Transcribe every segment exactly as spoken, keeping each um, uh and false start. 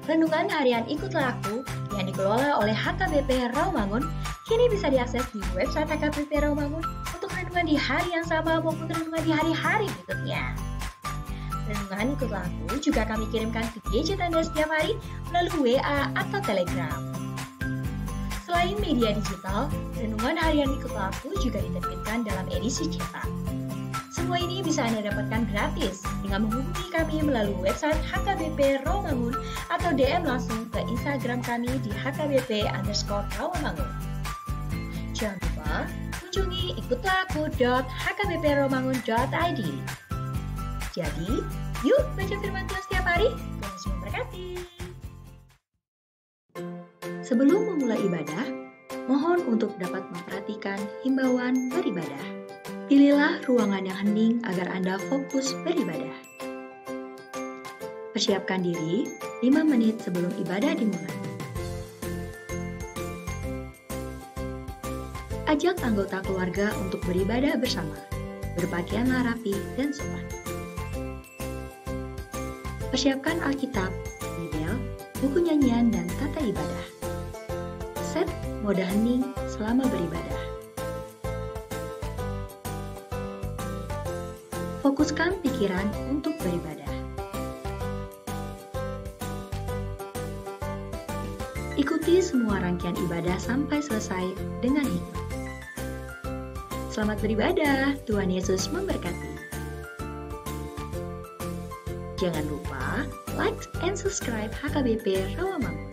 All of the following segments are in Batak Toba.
Renungan harian Ikutlah Aku yang dikelola oleh H K B P Rawamangun kini bisa diakses di website H K B P Rawamangun untuk renungan di hari yang sama maupun renungan di hari-hari berikutnya. Renungan Ikutlah Aku juga kami kirimkan ke gadget Anda setiap hari melalui W A atau Telegram. Selain media digital, renungan harian Ikutlah Aku juga diterbitkan dalam edisi cetak. Semua ini bisa Anda dapatkan gratis dengan menghubungi kami melalui website H K B P Rawamangun atau D M langsung ke Instagram kami di H K B P underscore Rawamangun. Jangan lupa kunjungi ikutlah aku dot H K B P rawamangun dot I D. Jadi, yuk baca firman Tuhan setiap hari. Tuhan Yesus memberkati. Sebelum memulai ibadah, mohon untuk dapat memperhatikan himbauan beribadah. Pilihlah ruangan yang hening agar Anda fokus beribadah. Persiapkan diri lima menit sebelum ibadah dimulai. Ajak anggota keluarga untuk beribadah bersama. Berpakaianlah rapi dan sopan. Persiapkan Alkitab, Bibel, buku nyanyian, dan tata ibadah. Set mode hening selama beribadah. Fokuskan pikiran untuk beribadah. Ikuti semua rangkaian ibadah sampai selesai dengan hikmat. Selamat beribadah, Tuhan Yesus memberkati. Jangan lupa like and subscribe H K B P Rawamangun.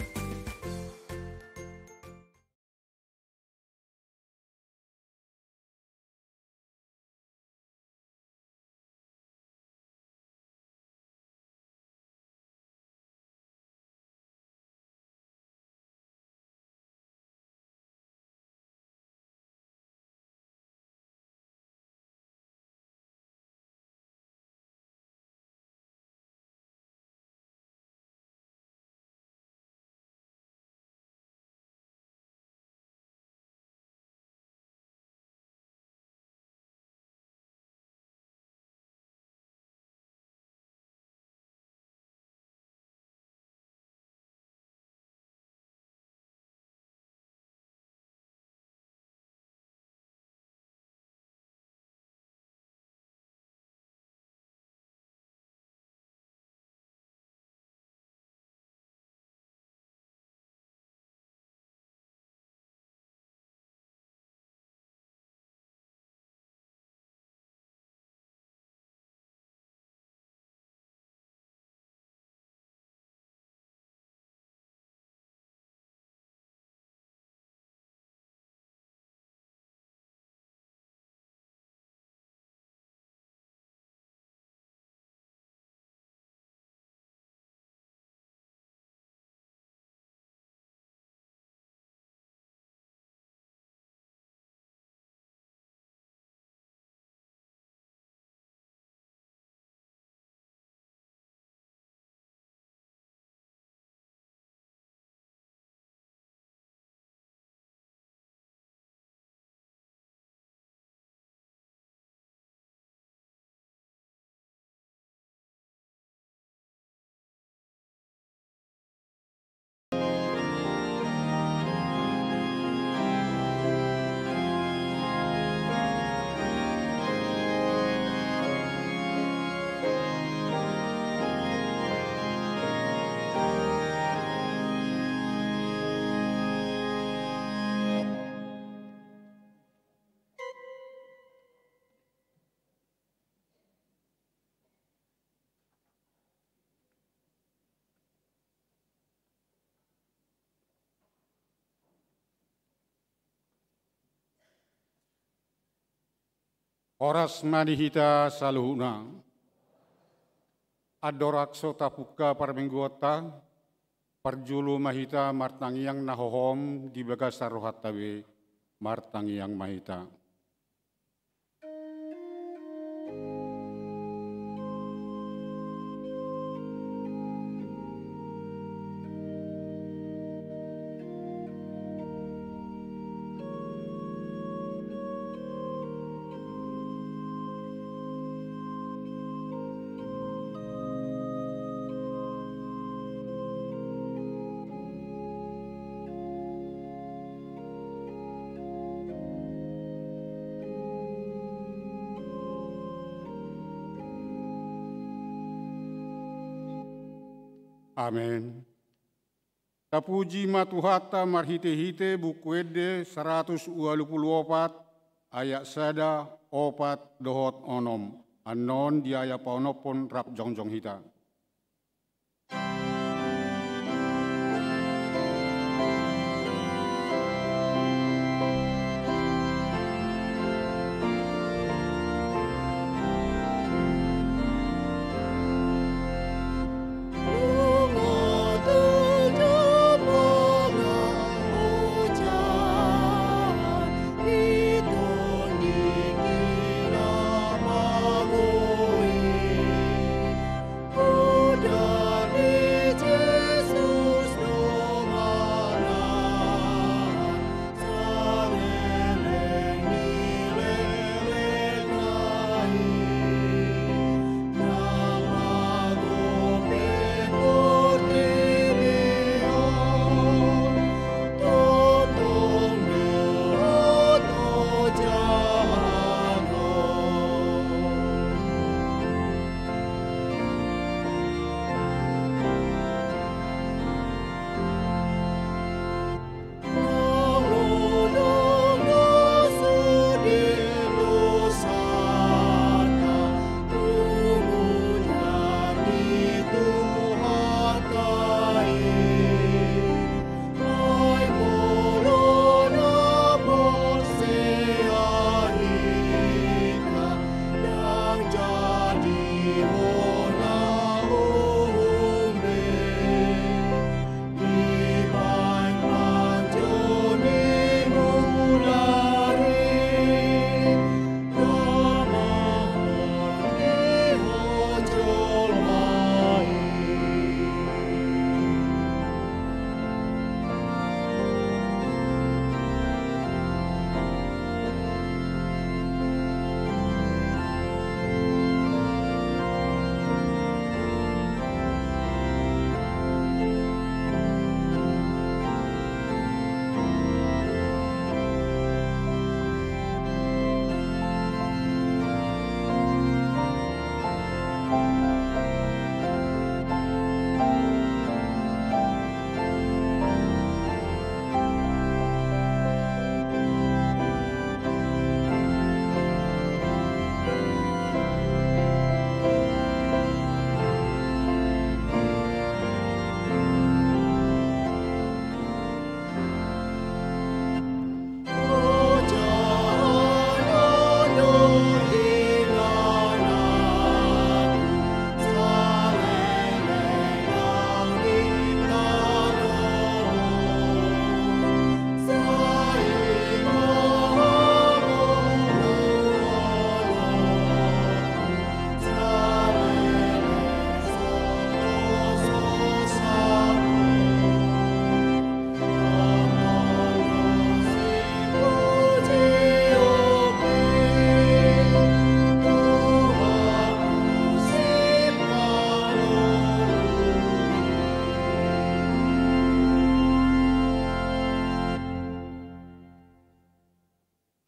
Horas ma di hita saluhutna. Andorang so tapungka parmingguonta, parjolo ma hita martangiang na hohom di bagasan rohanta be, martangiang ma hita. Amen. Tapuji ma Tuhanta marhite-hite Buku Ende saratus ualu pulu opat, ayat sada, opat dohot onom. Annon di ayat paonomhon rap jongjong hita.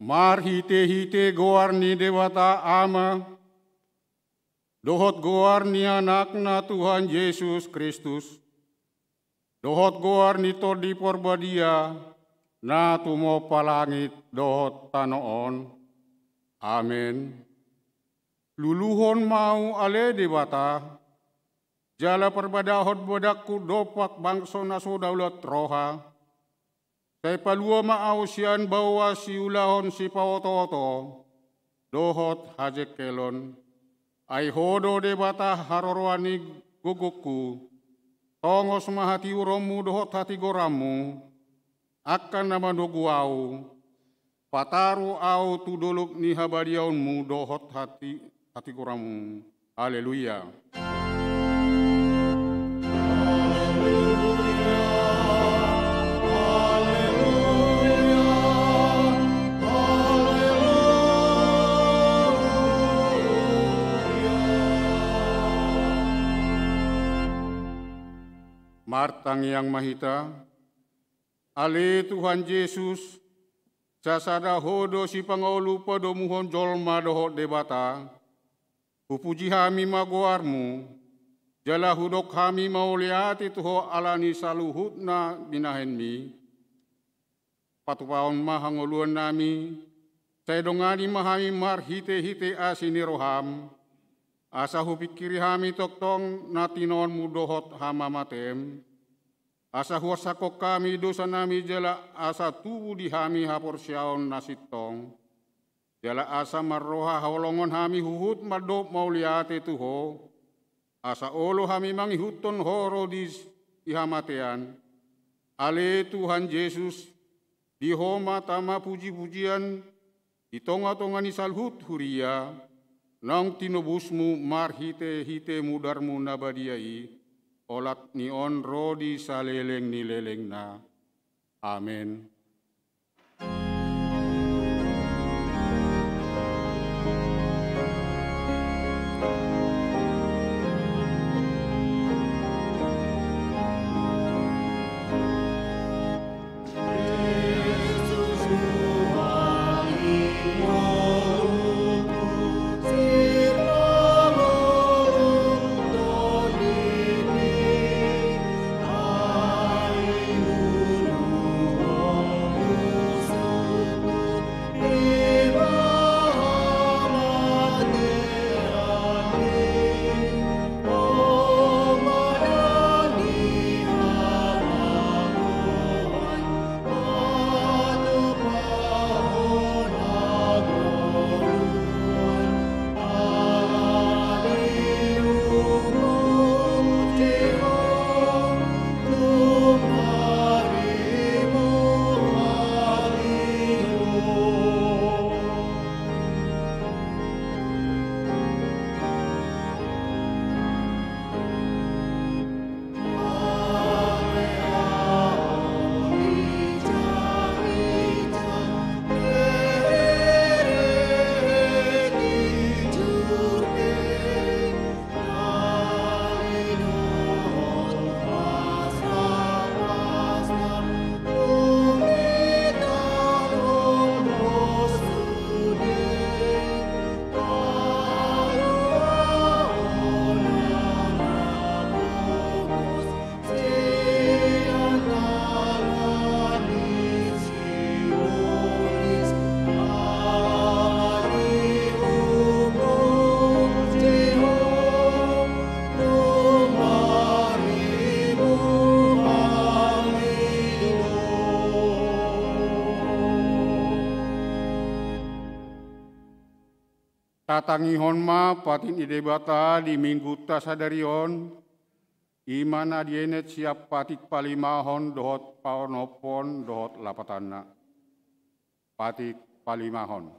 Marhite-hite goar ni Debata Ama, dohot goar ni Anakna Tuhan Jesus Kristus, dohot goar ni Tondi Parbadia, na tumompa langit dohot tano on. Amen. Luluhon ma ahu ale Debata, jala parbadahon badangku dompak bangso na so daulat roha, sai palua ma ahu sian baoa siulahon sipaoto-oto dohot hajengkelon. Ai Ho do Debata haroroan ni gogongku, tongos ma hatiuronmu dohot hatigoranmu, angka na manogu ahu, pataru ahu tu dolok ni habadiaonmu dohot hati, hatigoranmu. Haleluya. Martangiang ma hita. Ale Tuhan Jesus, sasada Ho do sipangolu padomuhon jolma dohot Debata. Hupuji hami ma goarmu, Jala hudok hami mauliate tu Ho ala ni saluhutna binahenMi. Patupahon ma hangoluannami, sai dongani ma hami marhitehite asi ni rohaM, asa hupingkiri hami tongtong na tinoonMu dohot hamamateM, asa huansahon hami dosanami jala asa tubu di hami haporseaon na sintong. Jala asa marroha haholongon hami huhut mandok mauliate tu Ho, asa olo hami mangihuthon Ho ro di, di hamatean. Ale Tuhan Jesus, di Ho ma tama pujipujian di tongatonga ni saluhut huria, naung tinobusMu marhitehite mudarMu na badia i, olat ni on ro di saleleng ni lelengna. Amen. Tatangihon ma patik ni Debata di minggunta sadari on, i ma na dienet sian patik palimahon dohot paonomhon dohot lapatanna. Patik palimahon.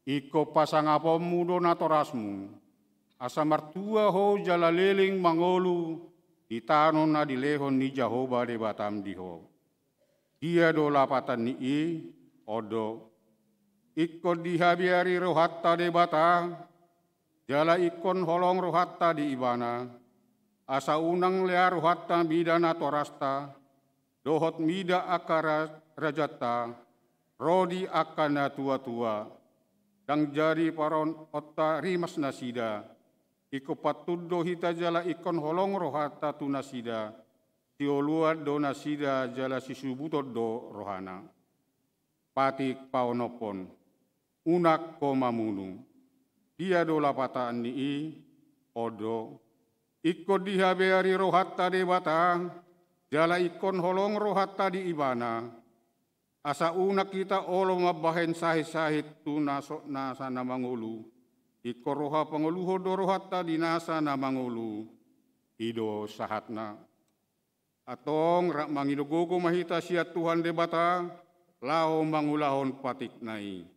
Ingkon pasangaponmu do natorasmu, asa martua ho jala leleng mangolu di tano na dilehon ni Jahowa Debatam di ho. Dia do lapatan ni i? On do: Ingkon dihabeari rohanta Debata, jala ingkon holong rohanta di Ibana, asa unang lea rohanta mida natorasta, dohot mida angka ra-, rajanta, ro di angka natuatua, ndang jadi paraononta rimas nasida. Ingkon pantun do hita jala ingkon holong rohanta tu nasida, sioloan do nasida jala sisubuton do rohana. Patik paonomhon. Unang ho mamunu. Dia do lapatan ni i? On do: Ingkon dihabeari rohanta Debata, jala ingkon holong rohanta di Ibana, asa unang hita olo mambahen sahinsahit tu na so-, nasa na mangolu. Ingkon roha pangoluhon do rohanta di nasa na mangolu. I do sahatna. Antong rap mangido gogo ma hita sian Tuhan Debata, laho mangulahon patikna i.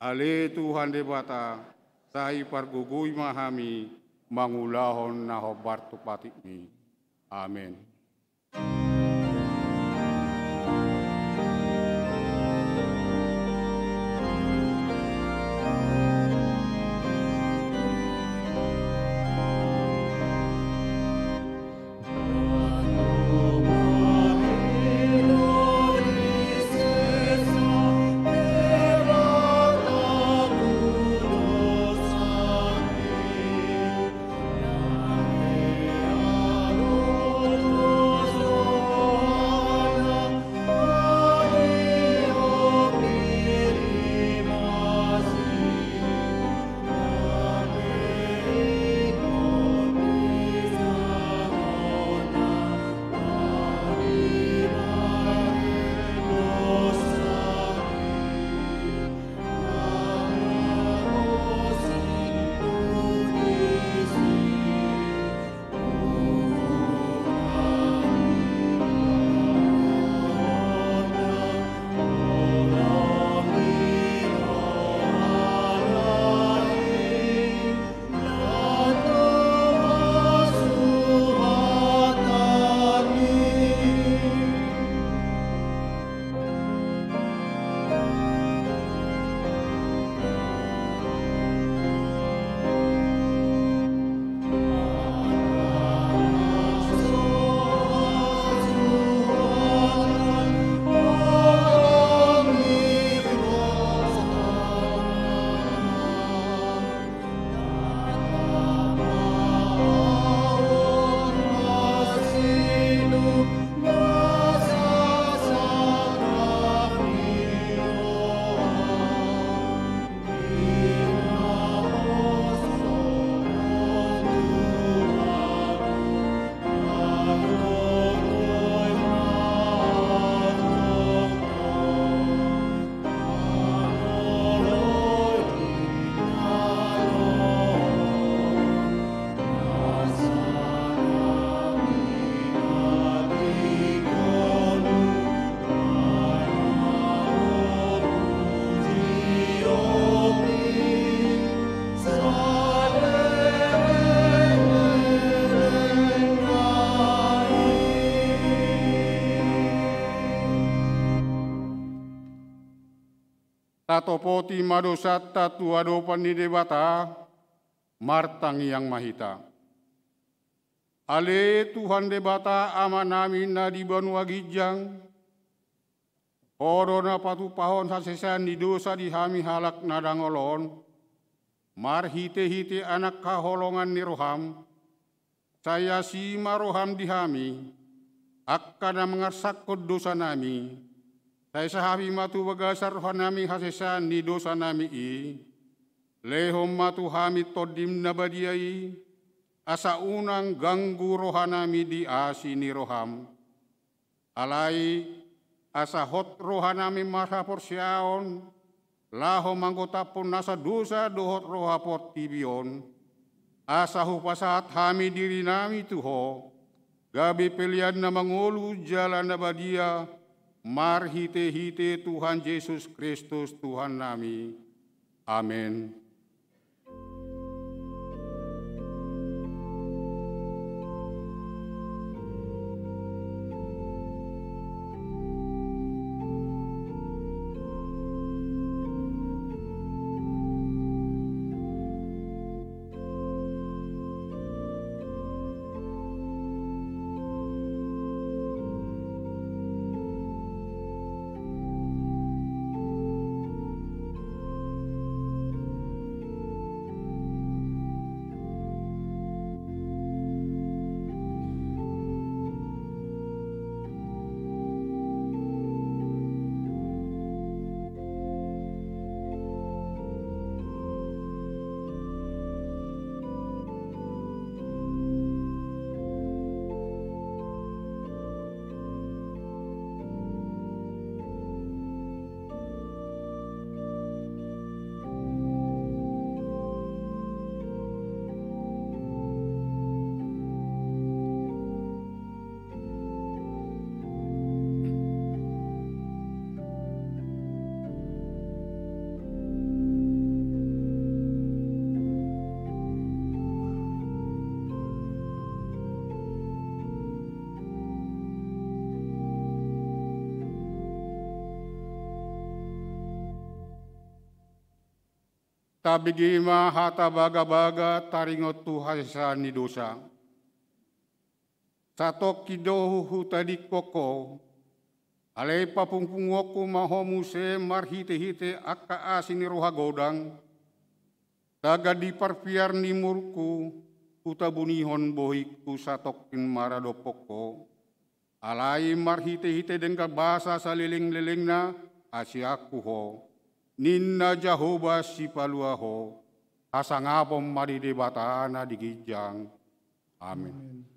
Ale Tuhan Debata, sai pargogoi ma hami mangulahon na hombar tu patikmi. Amen. Tatopoti ma dosanta tu adopan ni Debata, martangiang ma hita. Ale Tuhan Debata Amanami na di banua ginjang, Ho do na patumpahon hasesaan ni dosa di hami halak na dangol on, marhitehite Anak haholongan ni roham. Sai asi ma roham di hami, angka na mangarsakkon dosanami. Sai sahapi ma tu bagasan rohanami hasesaan ni dosanami i. Lehon ma tu hami Tondim na badia i, asa unang ganggu rohanami di asi ni roham. Alai asa hot rohanami marhaporseaon, laho manggotaphon nasa dosa dohot roha portibi on, asa hupasahat hami dirinami tu Ho, gabe pelean na mangolu jala na badia, marhitehite Tuhan Jesus Kristus Tuhannami. Amen. Tabege ma hata bagabaga taringot tu hasesaan ni dosa. Satongkin do hutadingkon ho, alai papungpunguonku ma ho muse marhitehite angka asi ni roha godang, tagan di parpiar ni murukku, hutabunihon bohingku satongkin maradophon ho. Alai marhitehite denggan basa salelenglelengna, asianku ho, ninna Jahowa Sipalua ho, hasangapon ma di Debata na di ginjang. Amen. Amen.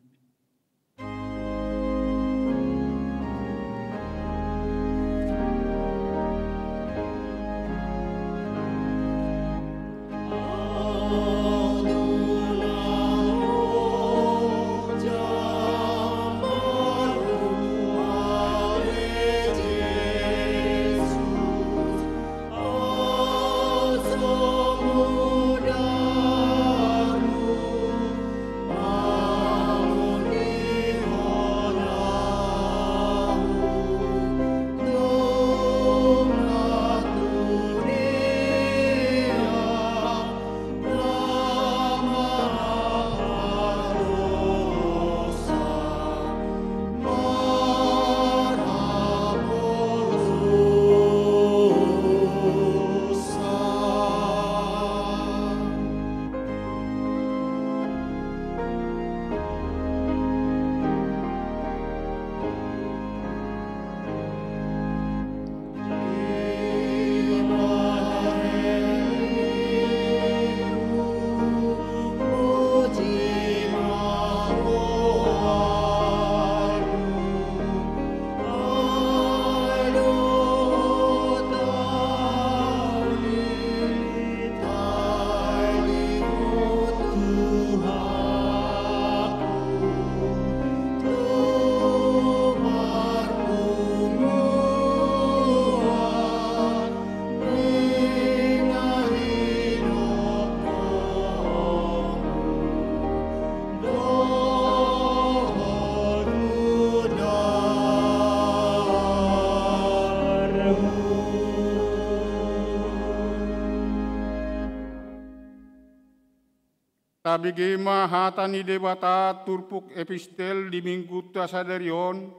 Tabege ma hata ni Debata turpuk epistel di minggunta sadari on,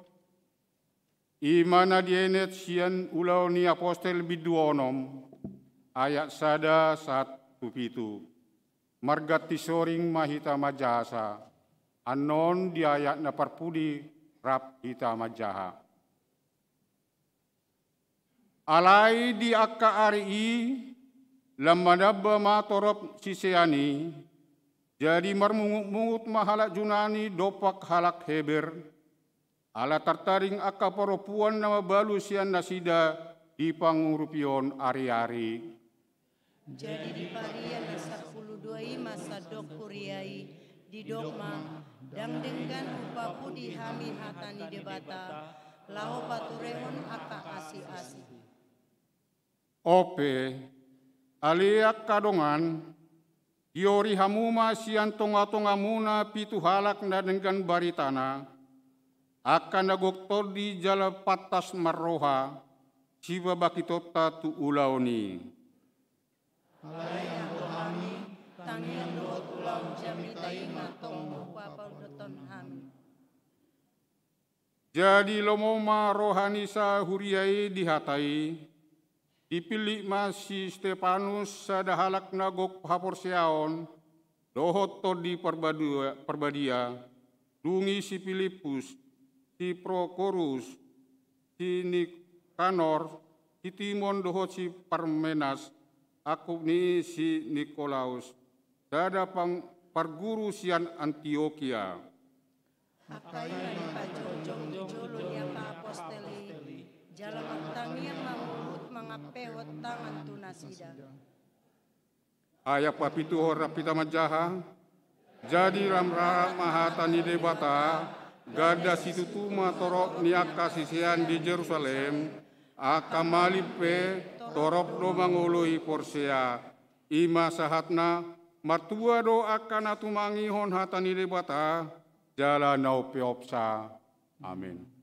i ma na dienet sian Ulaon ni Apostel bindu onom, ayat sada sahat tu pitu. Marganti soring ma hita manjahasa, annon di ayat na parpudi rap hita manjaha. Alai di angka ari i, lam manamba ma torop sisean i, jadi marmungut-mungut ma halak Junani dompak halak Heber, ala tartading angka parompuan na mabalu sian nasida di pangurupion ari-ari. Jadi di paria na sampulu dua i ma sandok huria i, didok ma, ndang denggan hupapudi hami hata ni Debata, laho paturehon angka asi-asi. Onpe, ale angka dongan, diori hamu ma sian tonga-tongamuna pitu halak na denggan baritana, angka na gok tondi jala pantas marroha, sipabangkitonta tu ulaon i. Alai anggo hami, tangiang dohot ulaon jamita i ma tong hupabotohon hami. Jadi lomo ma roha ni sahuria i di hata i, dipillit ma si Stepanus sada halak na gok haporseaon, dohot Tondi Parbadia, Parbadia, dung i si Pilippus, si Prokorus, si Nikanor, si Timon dohot si Parmenas, angkup ni si Nikolaus, sada pang-, parguru sian Antiokia. Angka i ma dipajongjong di jolo ni angka apostel i, jala martangiang ma huhut mangampehon tangan tu nasida. Ayat papituhon rap hita manjaha. Jadi lam rarap ma hata ni Debata, ganda situtu ma torop ni angka sisean di Jerusalem, angka malim pe torop do mangoloi porsea. I ma sahatna, martua do angka na tumangihon hata ni Debata, jala na umpeopsa. Amen.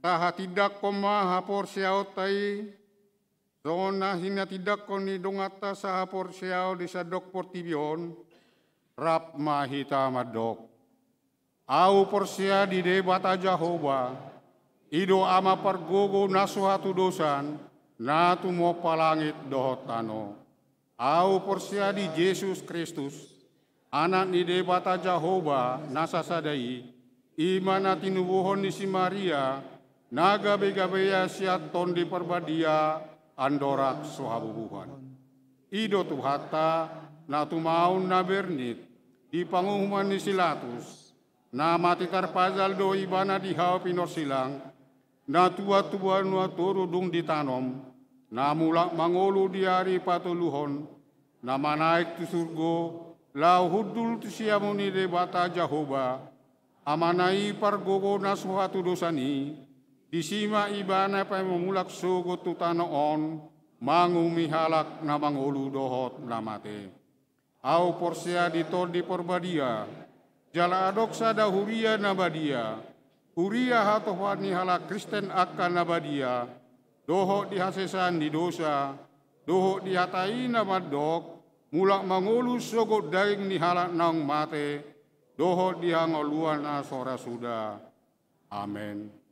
Tahatindangkon ma haporseaonta i, songon na hinatindangkon ni donganta sahaporseaon di sandok portibi on, rap ma hita mandok. Ahu porsea di Debata Jahowa, i do Ama pargogo na so hatudosan, na tumompa langit dohot tano. Ahu porsea di Jesus Kristus, Anak ni Debata Jahowa na sasada i, i ma na tinubuhon ni si Maria, na gabe-gabe ia sian Tondi Parbadia andorang so habubuhan. I do Tuhanta, na tumaon na bernit, di panguhuman ni si Latus, na mate tarpajal do ibana di hau pinorsilang, na tuat tu banua toru dung ditanom, na mulak mangolu di ari patoluhon, na manaek tu surgo, laho hundul tu siamun ni Debata Jahowa, Amana i pargogo na so hatudosan i, disi ma Ibana paima mulak sogot tu tano on, manguhumi halak na mangolu dohot na mate. Ahu porsea di Tondi Parbadia, jala adong sada huria na badia, huria hatopan ni halak Kristen angka na badia, dohot di hasesaan ni dosa, dohot di hata i na mandok, mulak mangolu sogot daging ni halak naung mate, dohot di hangoluan na so ra suda. Amen.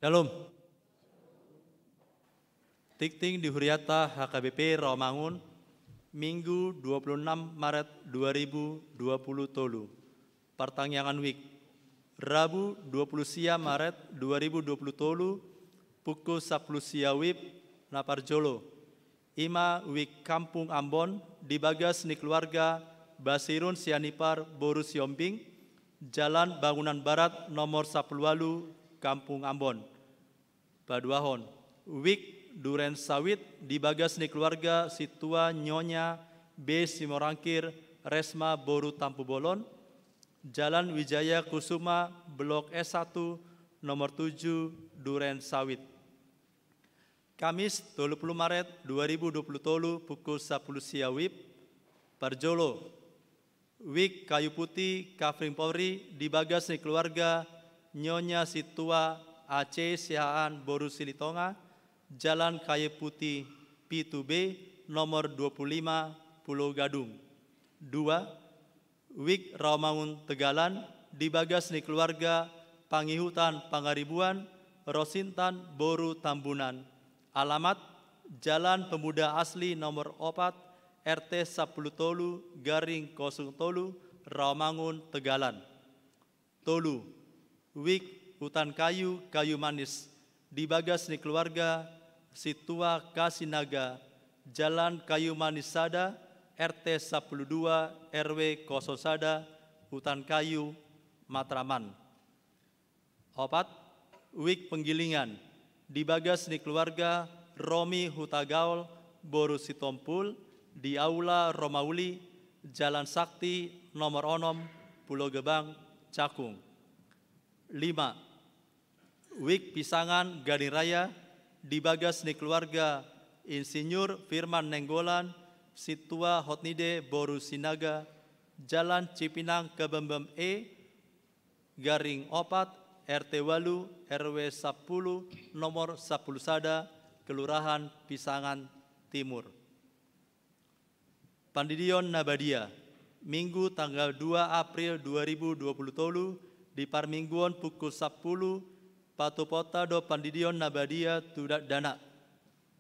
Shalom. Tingting di huriata H K B P Rawamangun, Minggu dua puluh enam Maret dua ribu dua puluh tolu. Partangiangan wijk. Rabu dua puluh sia Maret dua ribu dua puluh tolu, pukul sapuluh sia wib, na parjolo. Ima wijk Kampung Ambon di bagas ni keluarga Basirun Sianipar boru Siombing, Jalan Bangunan Barat nomor sapuluh ualu, Kampung Ambon. Paduahon, wijk Duren Sawit di bagas ni keluarga sintua Nyonya B Simorangkir Resma boru Tampubolon, Jalan Wijaya Kusuma, Blok S satu, nomor tujuh, Duren Sawit. Kamis, tolu puluh Maret dua ribu dua puluh tolu, pukul sapuluh sia wib, parjolo. Wijk Kayu Putih Kavring Polri di bagas ni keluarga Nyonya Sintua A C Siahaan boru Silitonga, Jalan Kayu Putih pitu B, nomor dua puluh lima, Pulo Gadung. Dua, wijk Rawamangun Tegalan di bagas ni keluarga Pangihutan Pangaribuan Rosintan boru Tambunan. Alamat, Jalan Pemuda Asli nomor opat, R T sapuluh tolu garing kosong tolu, Rawamangun Tegalan. Tolu, wijk Hutan Kayu Kayu Manis di bagas ni keluarga sintua Kasinaga, Jalan Kayu Manis sada, R T sapuluh dua, R W kosong sada, Hutan Kayu, Matraman. Opat, wijk Penggilingan di bagas ni keluarga Romi Hutagaol boru Sitompul di Aula Romauli, Jalan Sakti nomor onom, Pulo Gebang, Cakung. Lima, wijk Pisangan Gading Raya di bagas ni keluarga Insinyur Firman Nainggolan sintua Hotnide boru Sinaga, Jalan Cipinang Kebembem E, garing opat, R T ualu, R W sapuluh, nomor sapuluh sada, Kelurahan Pisangan Timur. Pandidion na badia. Minggu tanggal dua April dua ribu dua puluh tolu, di parmingguon pukul sapuluh, patupaonta do pandidion na badia tu dakdanak.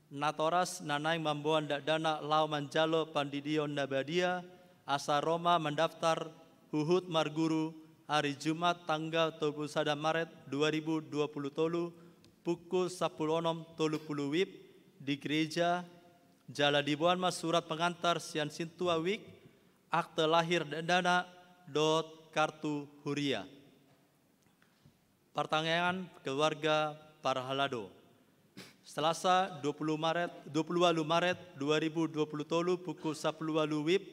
Natoras na naeng mamboan dakdanak laho manjalo pandidion na badia, asa ro ma mandaftar huhut marguru, ari Jumat tanggal tolu puluh sada Maret dua ribu dua puluh tolu, pukul sapuluh onom tolu puluh wib, di gereja, jala diboan ma surat pengantar sian sintua wijk, akte lahir dakdanak, dohot kartu huria. Partangiangan keluarga parhalado. Selasa dua puluh Maret, dua puluh ualu Maret dua ribu dua puluh tolu, pukul sapuluh ualu wib,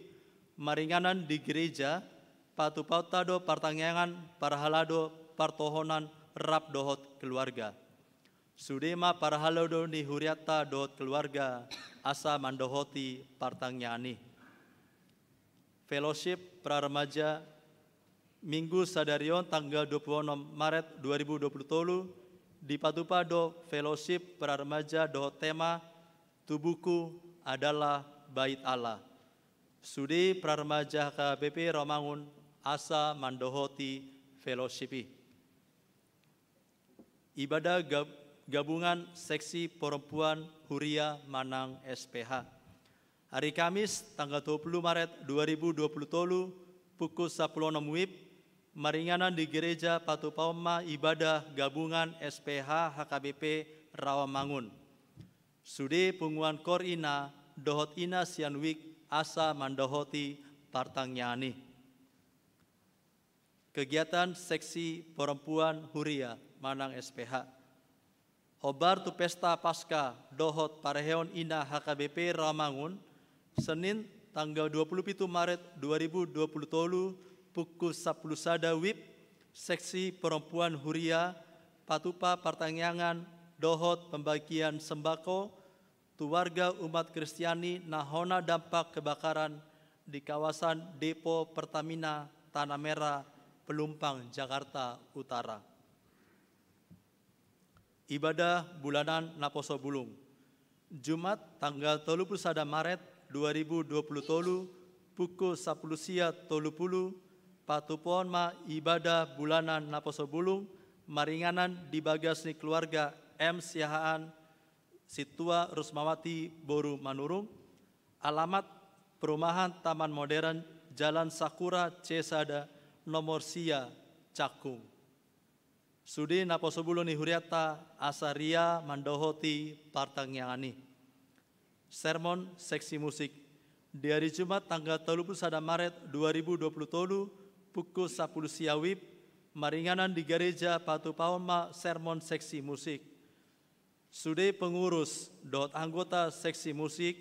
maringanan di gereja, patupaonta do partangiangan parhalado partohonan rap dohot keluarga. Sude ma parhalado ni hurianta dohot keluarga, asa mandohoti partangiangan i. Fellowship Praremaja, Minggu sadari on tanggal dua puluh onom Maret dua ribu dua puluh tolu, dipatupa do fellowship Praremaja dohot tema, Tubuhku Adalah Bait Allah. Sude Praremaja H K B P Rawamangun asa mandohoti fellowship i. Ibadah gab-, gabungan seksi perempuan huria manang S P H. Hari Kamis, tanggal dua puluh Maret dua ribu dua puluh tolu, pukul sapuluh onom wib, maringanan di gereja patupaon ma ibadah gabungan S P H H K B P Rawamangun. Sude punguan koor ina dohot ina sian wijk asa mandohoti partangiangan i. Kegiatan seksi perempuan huria manang S P H. Hombar tu pesta Paskah dohot parheheon ina H K B P Rawamangun, Senin tanggal dua puluh pitu Maret dua ribu dua puluh tolu, pukul sapuluh sada wib, seksi perempuan huria patupa partangiangan dohot pembagian sembako tu warga umat Kristiani na hona dampak kebakaran di kawasan Depo Pertamina Tanah Merah, Pelumpang, Jakarta Utara. Ibadah bulanan naposo bulung. Jumat tanggal tolu puluh sada Maret dua ribu dua puluh tolu, pukul sapuluh sia tolu puluh, patupaon ma ibadah bulanan naposo bulung maringanan di bagas ni keluarga M Siahaan, Sintua Rusmawati boru Manurung, alamat perumahan Taman Modern, Jalan Sakura C sada, nomor sia, Cakung. Sude naposobulung ni hurianta asa ria mandohoti partangiangan i. Sermon seksi musik. Di hari Jumat tanggal tolu pulu sada Maret dua ribu dua pulu tolu, pukul sapulu sia wib, maringanan di gareja patupahon ma sermon seksi musik. Sude pengurus dohot anggota seksi musik,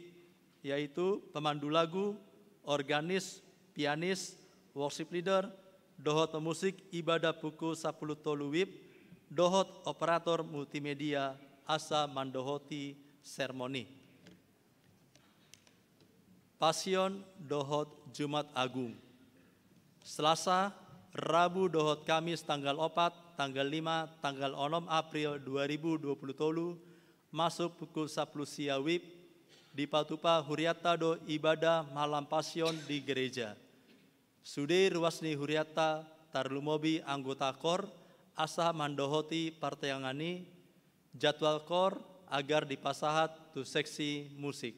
yaitu pemandu lagu, organis, pianis, worship leader, dohot pemusik ibadah pukul sapulu tolu wib, dohot operator multimedia asa mandohoti sermon i. Pasion dohot Jumat Agung. Selasa, Rabu dohot Kamis tanggal opat, tanggal lima, tanggal onom April dua ribu dua pulu tolu, masuk pukul sapulu sia wib, dipatupa hurianta do ibadah malam Pasion di gereja. Sude ruas ni hurianta, tarlumobi anggota kor, asa mandohoti partangiangan i, jadwal kor agar dipasahat tu seksi musik.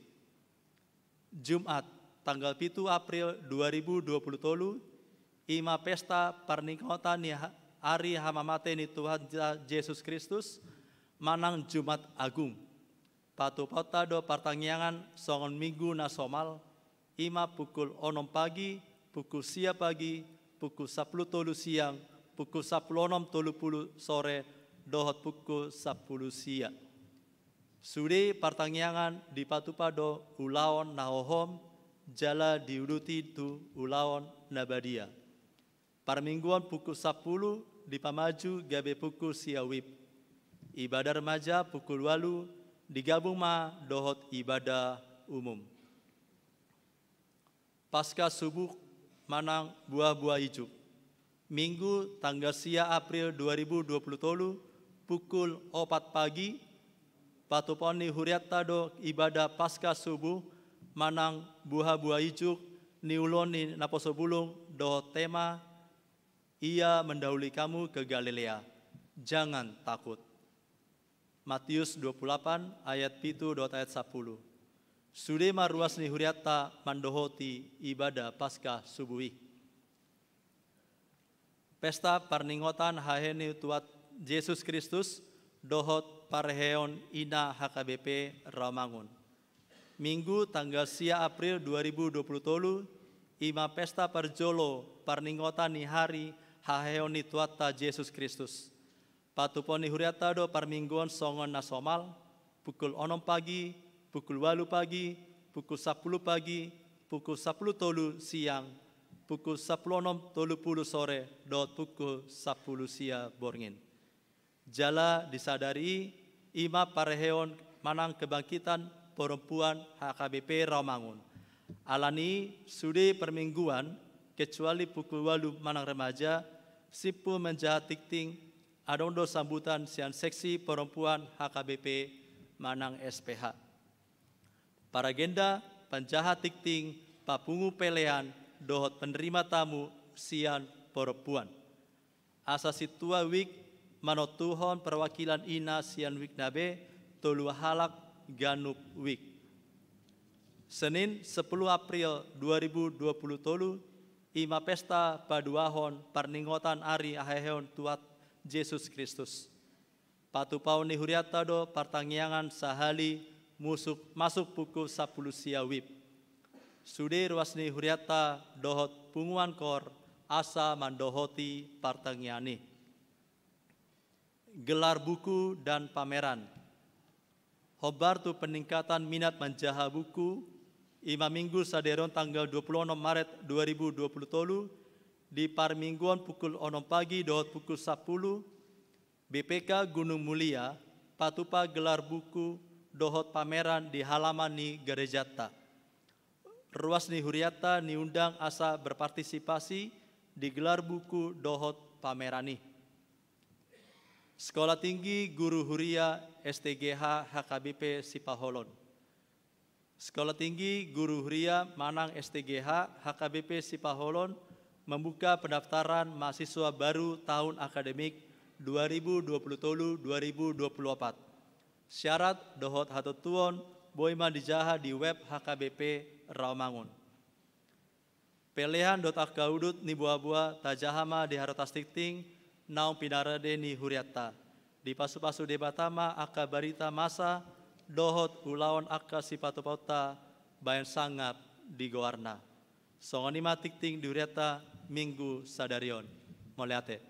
Jumat, tanggal pitu April dua ribu dua pulu tolu, i ma pesta parningotan ni ha-, ari hamamate ni Tuhan Ja-, Jesus Kristus, manang Jumat Agung. Patupaonta do partangiangan songon minggu na somal, i ma pukul onom pagi, pukul sia pagi, pukul sapulu tolu siang, pukul sapulu onom tolu pulu sore, dohot pukul sapulu sia. Sude partangiangan dipatupa do ulaon na hohom, jala diuduti tu ulaon na badia. Parmingguon pukul sapulu dipamaju gabe pukul sia wib. Ibadah remaja pukul ualu digabung ma dohot ibadah umum. Paskah subuh manang buah-buah ijuk. Minggu tanggal sia April dua ribu dua pulu tolu, pukul opat pagi, patupaon ni hurianta do ibadah Paskah subuh manang buah-buah ijuk, niulon ni naposobulung dohot tema, Ia mendahului kamu ke Galilea, jangan takut. Matius dua pulu lapan ayat pitu dohot ayat sapulu. Sude ma ruas ni hurianta mandohoti ibadah Paskah subuh i. Pesta parningotan haheheon ni Tuhan Jesus Kristus dohot parheheon ina H K B P Rawamangun. Minggu tanggal sia April dua ribu dua pulu tolu, i ma pesta parjolo parningotan ni hari haheheon ni Tuhanta Jesus Kristus. Patupaon ni hurianta do parmingguon songon na somal, pukul onom pagi, pukul ualu pagi, pukul sapulu pagi, pukul sapulu tolu siang, pukul sapulu onom tolu pulu sore, dohot pukul sapulu sia borngin. Jala di sadari i, i ma parheheon manang kebangkitan perempuan H K B P Rawamangun. Alani i sude parmingguon, kecuali pukul ualu manang remaja, simpul manjaha tingting, adong do sambutan sian seksi perempuan H K B P manang S P H. Paragenda, panjaha tingting, papungu pelean, dohot penerima tamu sian perempuan. Asa sintua wijk manontuhon perwakilan ina sian wijk na be, tolu halak ganup wijk. Senin, sepuluh April dua ribu dua puluh tolu, i ma pesta paduahon parningotan ari haheheon Tuhan Jesus Kristus. Patupaon ni hurianta do partangiangan sahali musuk, masuk pukul sapuluh sia wib. Sude ruas ni hurianta dohot punguan kor asa mandohoti partangiangan i. Gelar buku dan pameran. Hombar tu peningkatan minat manjaha buku, i ma Minggu sadari on tanggal dua puluh onom Maret dua ribu dua puluh tolu, di parmingguon pukul onom pagi dohot pukul sapuluh, B P K Gunung Mulia patupa gelar buku dohot pameran di halaman ni garejanta. Ruas ni hurianta niundang asa berpartisipasi di gelar buku dohot pameran i. Sekolah Tinggi Guru Huria S T G H H K B P Sipaholon. Sekolah Tinggi Guru Huria manang S T G H H K B P Sipaholon membuka pendaftaran mahasiswa baru tahun akademik dua ribu dua puluh tolu dua ribu dua puluh opat. Syarat dohot hatontuon boi ma dijaha di web H K B P Rawamangun. Pelehan dohot angka udut ni boaboa tajaha ma di harotas tingting naung pinarade ni hurianta. Dipasupasu Debata ma angka barita masa dohot ulaon angka sipatupaonta baen sangap di goarna. Songon i ma tingting di hurianta Minggu sadari on. Mauliate.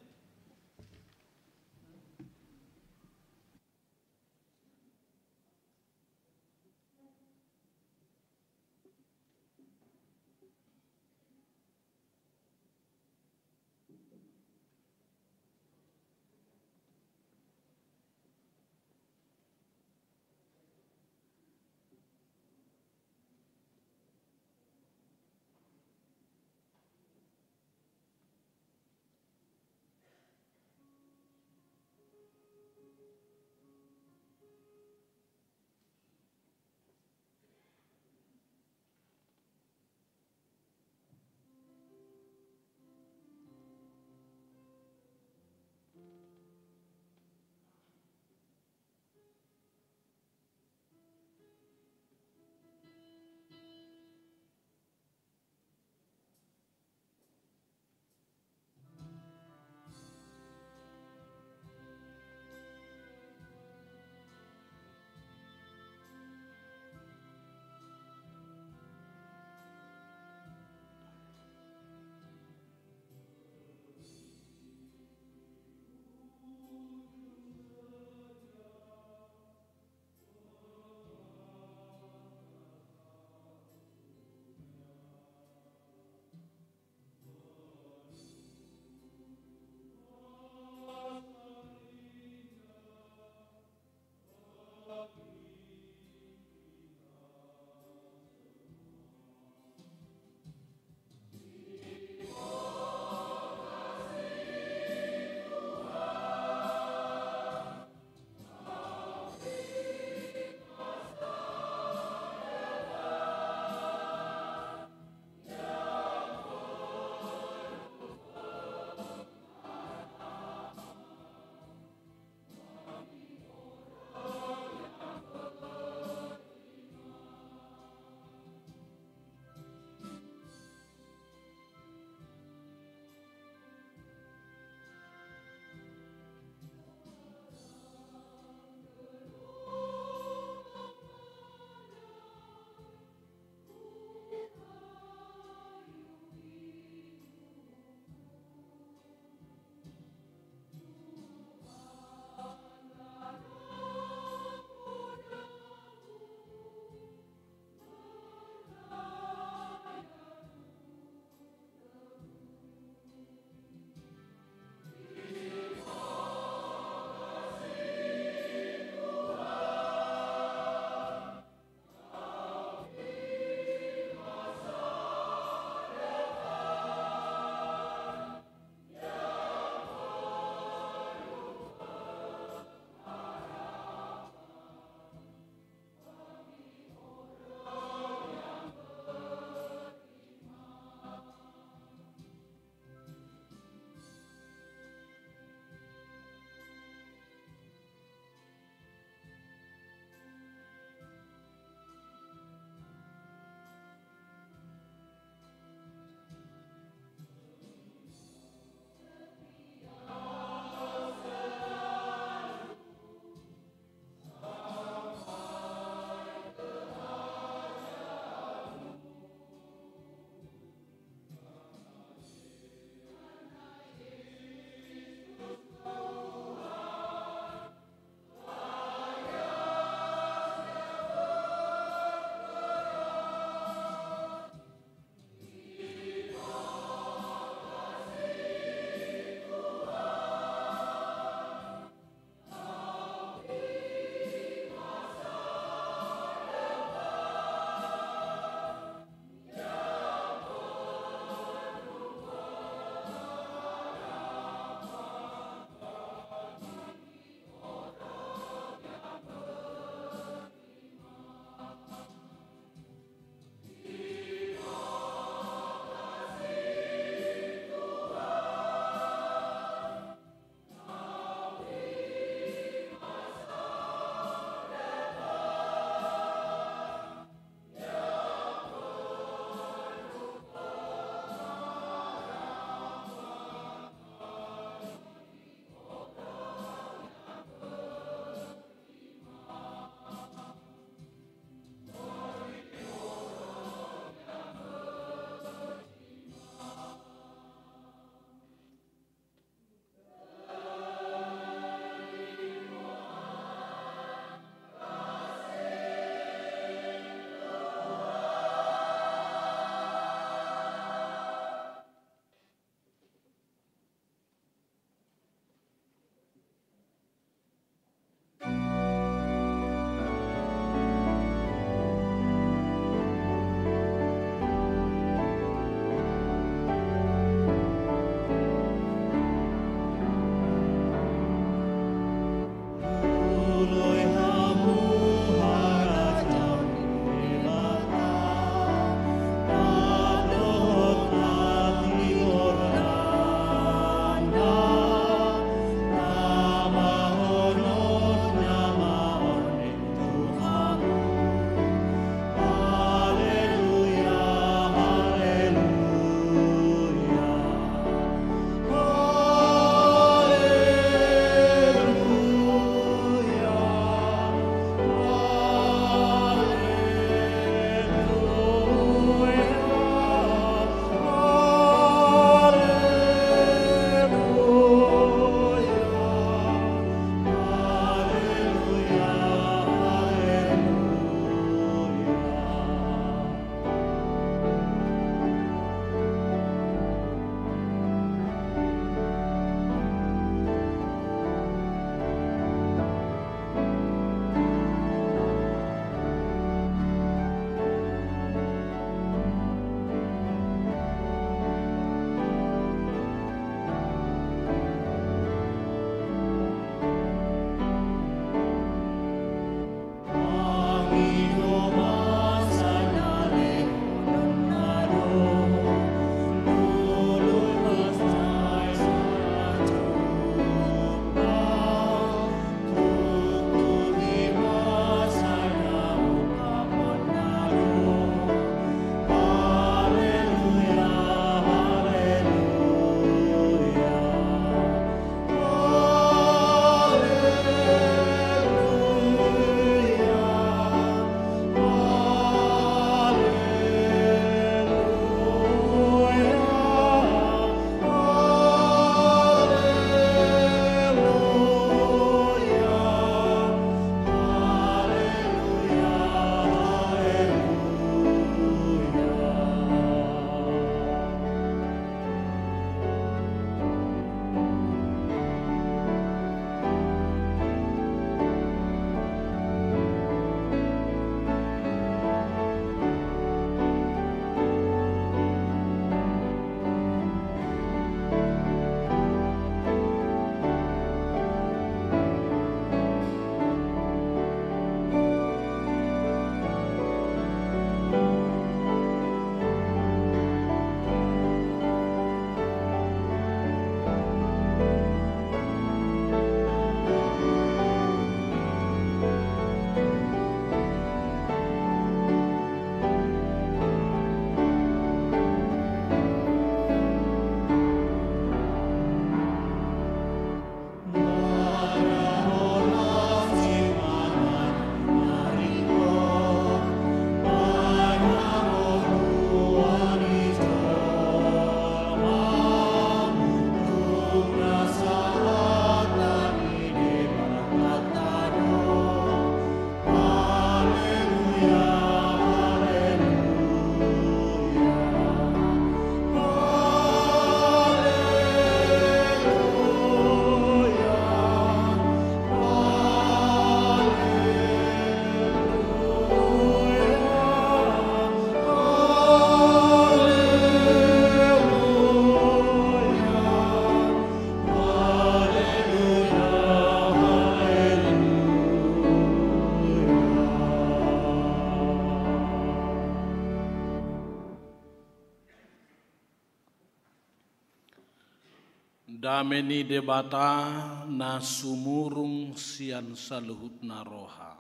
Dame ni Debata na sumurung sian saluhutna roha,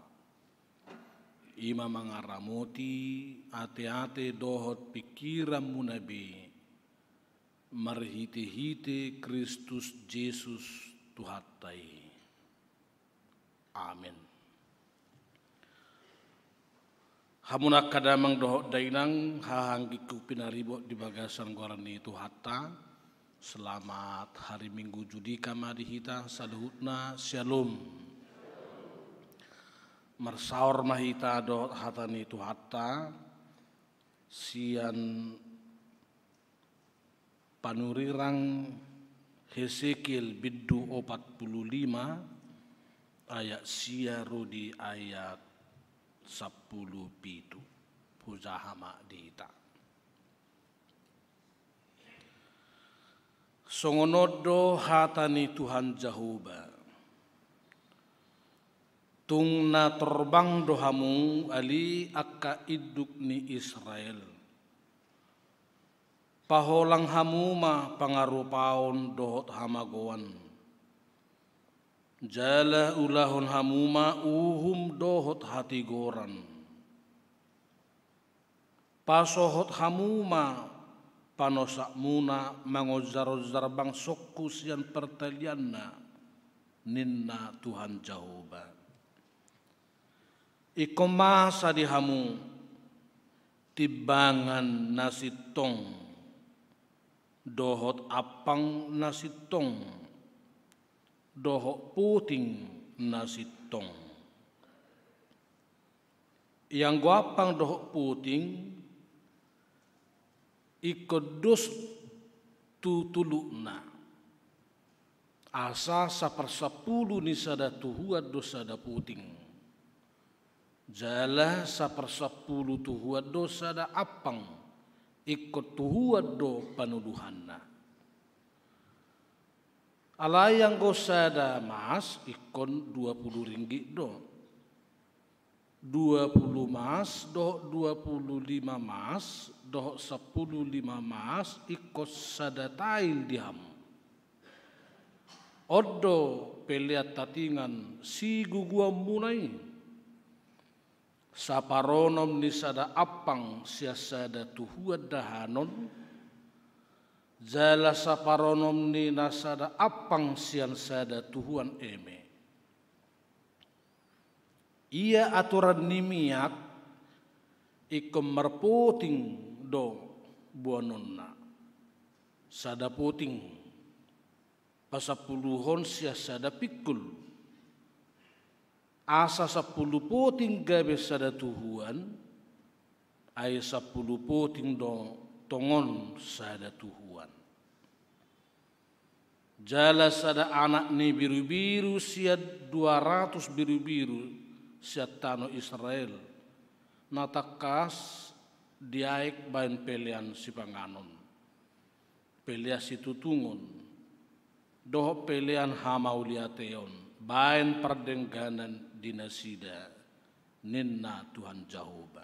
i ma mangaramoti ateate dohot pingkiranmuna be, marhitehite Kristus Jesus Tuhanta i. Amen. Hamu angka damang dohot dainang, haha anggingku pinaribot di bagasan goar ni Tuhanta, selamat hari Minggu Judika ma di hita saluhutna. Syalom. Marsaor ma hita dohot hata ni Tuhanta sian Panurirang Hesekiel bindu opat pulu lima, ayat sia ro di ayat sampulu pitu. Hujaha ma di hita. Songon on do hata ni Tuhan Jahowa: Tung na torbang do hamu, ale angka induk ni Israel. Paholang hamu ma pangarupaon dohot hamagoan, jala ulahon hamu ma uhum dohot hatigoran. Pasohot hamu ma panosakmuna mangonjar-onjar bangsongku sian partalianna, ninna Tuhan Jahowa. Ingkon masa di hamu timbangan na sintong, dohot ampang na sintong, dohot poting na sintong. Ianggo ampang dohot poting, ingkon dos tu tulukna. Asa saparsampulu ni sada tuhuan do sada poting, jala saparsampulu tuhuan do sada ampang, ingkon tuhuan do panuluhanna. Alai anggo sada mas ingkon dua pulu ringgit do. Dua pulu mas dohot dua pulu lima mas dohot sampulu lima mas ingkon sada tail di hamu. On do pelean tatingan siguguanmuna i. Saparonom ni sada ampang sian sada tuhuan dahanon, jala saparonom ni na sada ampang sian sada tuhuan eme. Ia aturan ni miak, ingkon marpoting do boanonna. Sada poting, pasampuluhon sian sada pingkul. Asa sampulu poting gabe sada tuhuan, ai sampulu poting do tongon sada tuhuan. Jala sada anak ni birubiru sian dua ratus birubiru sian tano Israel, na tangkas diaek baen pelean sipanganon, pelean situtungon, dohot pelean hamauliateon baen pardengganan di nasida, ninna Tuhan Jahowa.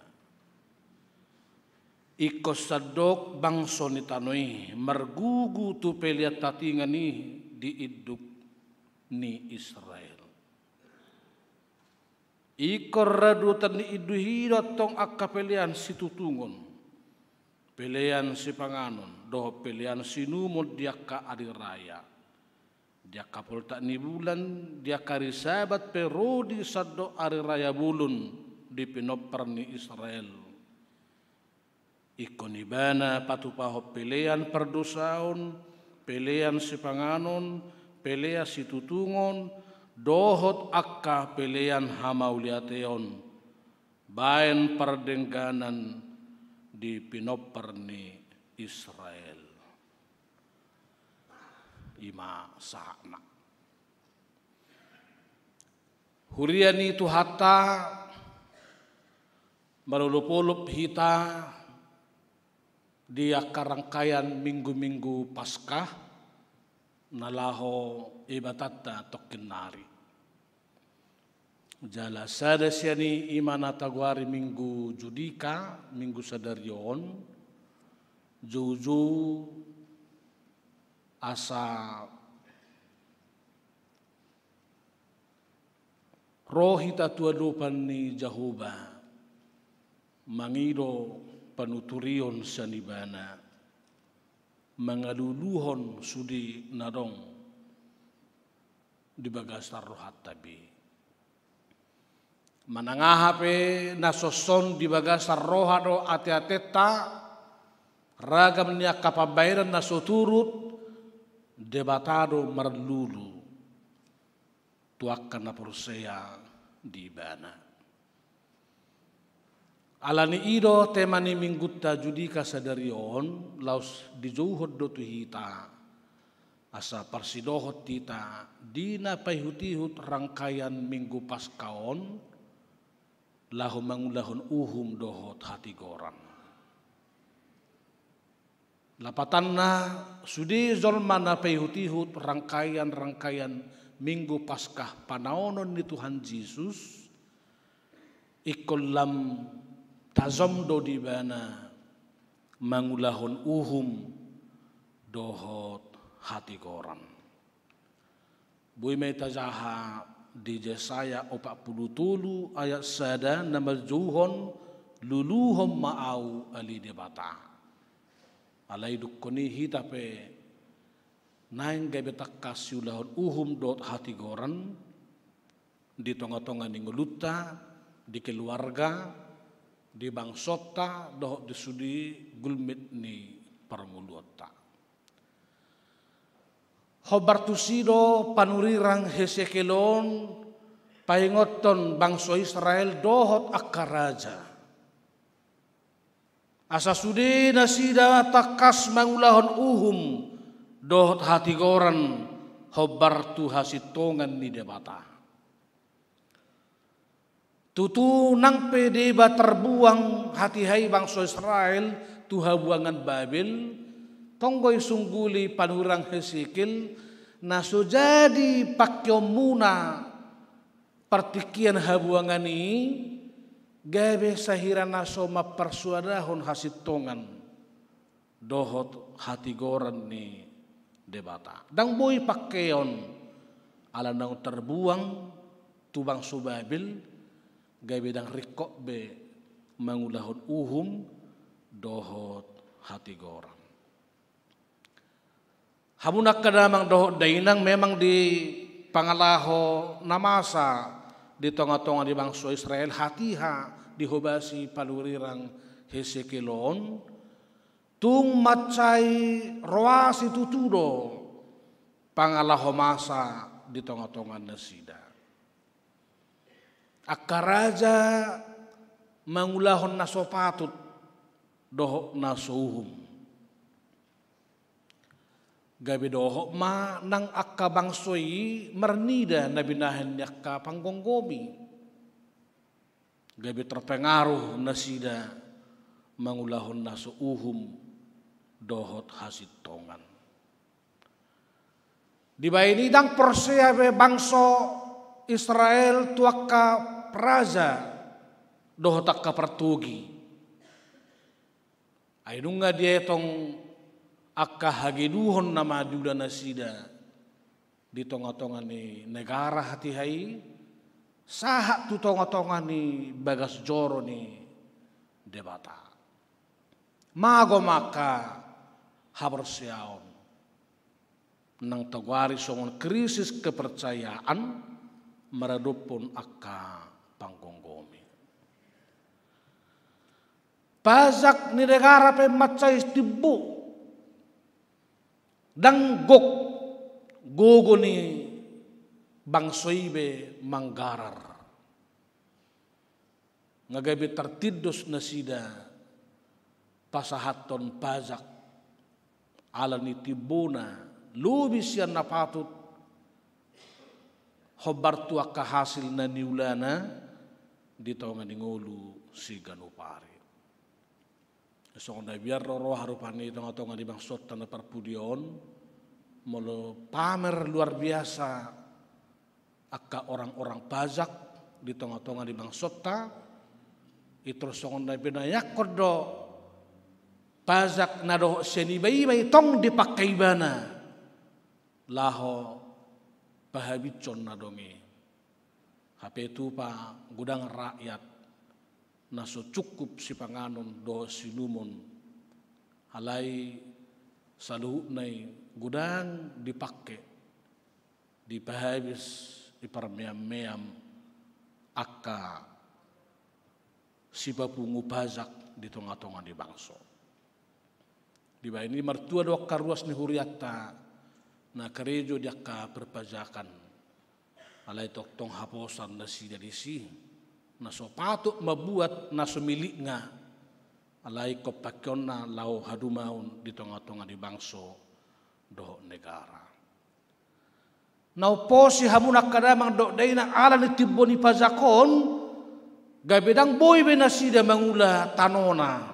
Ingkon sandok bangso ni tano i margugu tu pelean tatingan i di induk ni Israel. Ingkon radotan ni induk i do antong angka pelean situtungon, pelean sipanganon, dohot pelean sinumon di angka ari raya, di angka poltak ni bulan, di angka ari Sabat pe ro di sandok ari raya bolon di pinompar ni Israel. Ingkon ibana patupahon pelean pardosaon, pelean sipanganon, pelean situtungon, dohot angka pelean hamauliateon, baen pardengganan di pinompar ni Israel. I ma sahatna. Huria ni Tuhanta, marolopolop hita di angka rangkaian minggu-minggu Paskah na laho ibatanta tongkin nari. Jala sada sian i, i ma na tagoari Minggu Judika, minggu sadari on, joujou asa Ro hita tu adopan ni Jahowa, mangido panuturion sian Ibana, mangaluluhon sude na adong di bagasan rohanta be. Manang aha pe na songon di bagasan roha dohot ateatenta, ragam ni angka pambahenan na so turut, Debata do marlulu tu angka na porsea di Ibana. Ala ni i do tema ni Minggunta Judika sadari on, laos dijouhon do tu hita asa parsidohot hita di na paihutihut rangkaian Minggu Paskah on, laho mangulahon uhum dohot hatigoran. Lapatanna, sude jolma na paihutihut rangkaian-rangkaian Minggu Paskah panaonon ni Tuhan Jesus, ingkon lam tajom do di ibana mangulahon uhum dohot hatigoran. Boi ma i tajaha di Jesaya opat pulu tolu ayat sada na manjouhon, "Luluhon ma Ahu ale Debata." Alai dungkon i hita pe naeng gabe tangkas siulahon uhum dohot hatigoran di tongatonga ni ngolunta, di keluarga, di bangsonta dohot di sude gulmit ni parngoluonta. Hombar tusi do panurirang Hesekiel on paingothon bangso Israel dohot angka raja, asa sude nasida tangkas mangulahon uhum dohot hatigoran hombar tu hasintongan ni Debata. Tutu nang pe deba tarbuang hatiha i bangso Israel tu habuangan Babel, tong do isungguli panurirang Hesekiel, na so jadi pangkeonmuna partingkian habuangan i, gabe sahira na so mamparsuadahon hasintongan dohot hatigoran ni Debata. Ndang boi pangkeon ala naung tarbuang tu bangso Babel, gabe ndang ringkot be mangulahon uhum dohot hatigoran. Hamu angka damang dohot dainang, memang di pangalaho na masa di tongatonga ni bangso Israel hatiha dihobasi panurirang Hesekiel on, tung mansai roa situtu do pangalaho masa di tongatonga nasida. Angka raja mangulahon na so patut dohot na so uhum. Gabe dohot ma nang angka bangso i marnida na binahen ni angka panggomgomi. Gabe terpengaruh nasida mangulahon na so uhum dohot hasintongan. Dibahen i ndang porsea be bangso Israel tu angka raja dohot angka partogi. Ai nunga dietong angka hageduhon nama diula nasida di tongatonga ni negara hatiha i, sahat tu tongatonga ni bagas joro ni Debata. Mago ma angka haporseaon, nang tagoari songon krisis kepercayaan maradophon angka panggomgomi. Pajak ni negara pe mansai timbo, ndang gok gogo ni bangso i be manggarar. Nga gabe tartindos nasida pasahathon pajak ala ni timbona lobi sian na patut hombar tu angka hasil na niulana di tonga ni ngolu siganup ari. Songon na biar ro roha rupani tongatonga ni bangsonta na parpudi on, molo pamer luar biasa angka orang-orang pajak di tongatonga ni bangsonta, i tong songon na binayakkon do pajak na dohot sian ibaiba i tong dipangke ibana laho pahabishon na adong i. Hape tupa godang rakyat na so cukup sipanganon dohot siinumon, alai saluhutna i godang dipangke, dipahabis, diparmeam-meam angka sipapungu pajak di tonga-tonga ni bangso. Dibahen i martua do angka ruas ni hurianta na karejo di angka perpajakan. Alai tongtong haposan nasida disi, na so patut mambuat na so milikna, alai ingkon pangkeonna laho hadumaon di tonga-tonga ni bangso dohot negara. Na umposi hamu angka damang dohot dainang ala ni timbo ni pajak on, gabe ndang boi be nasida mangula tanona.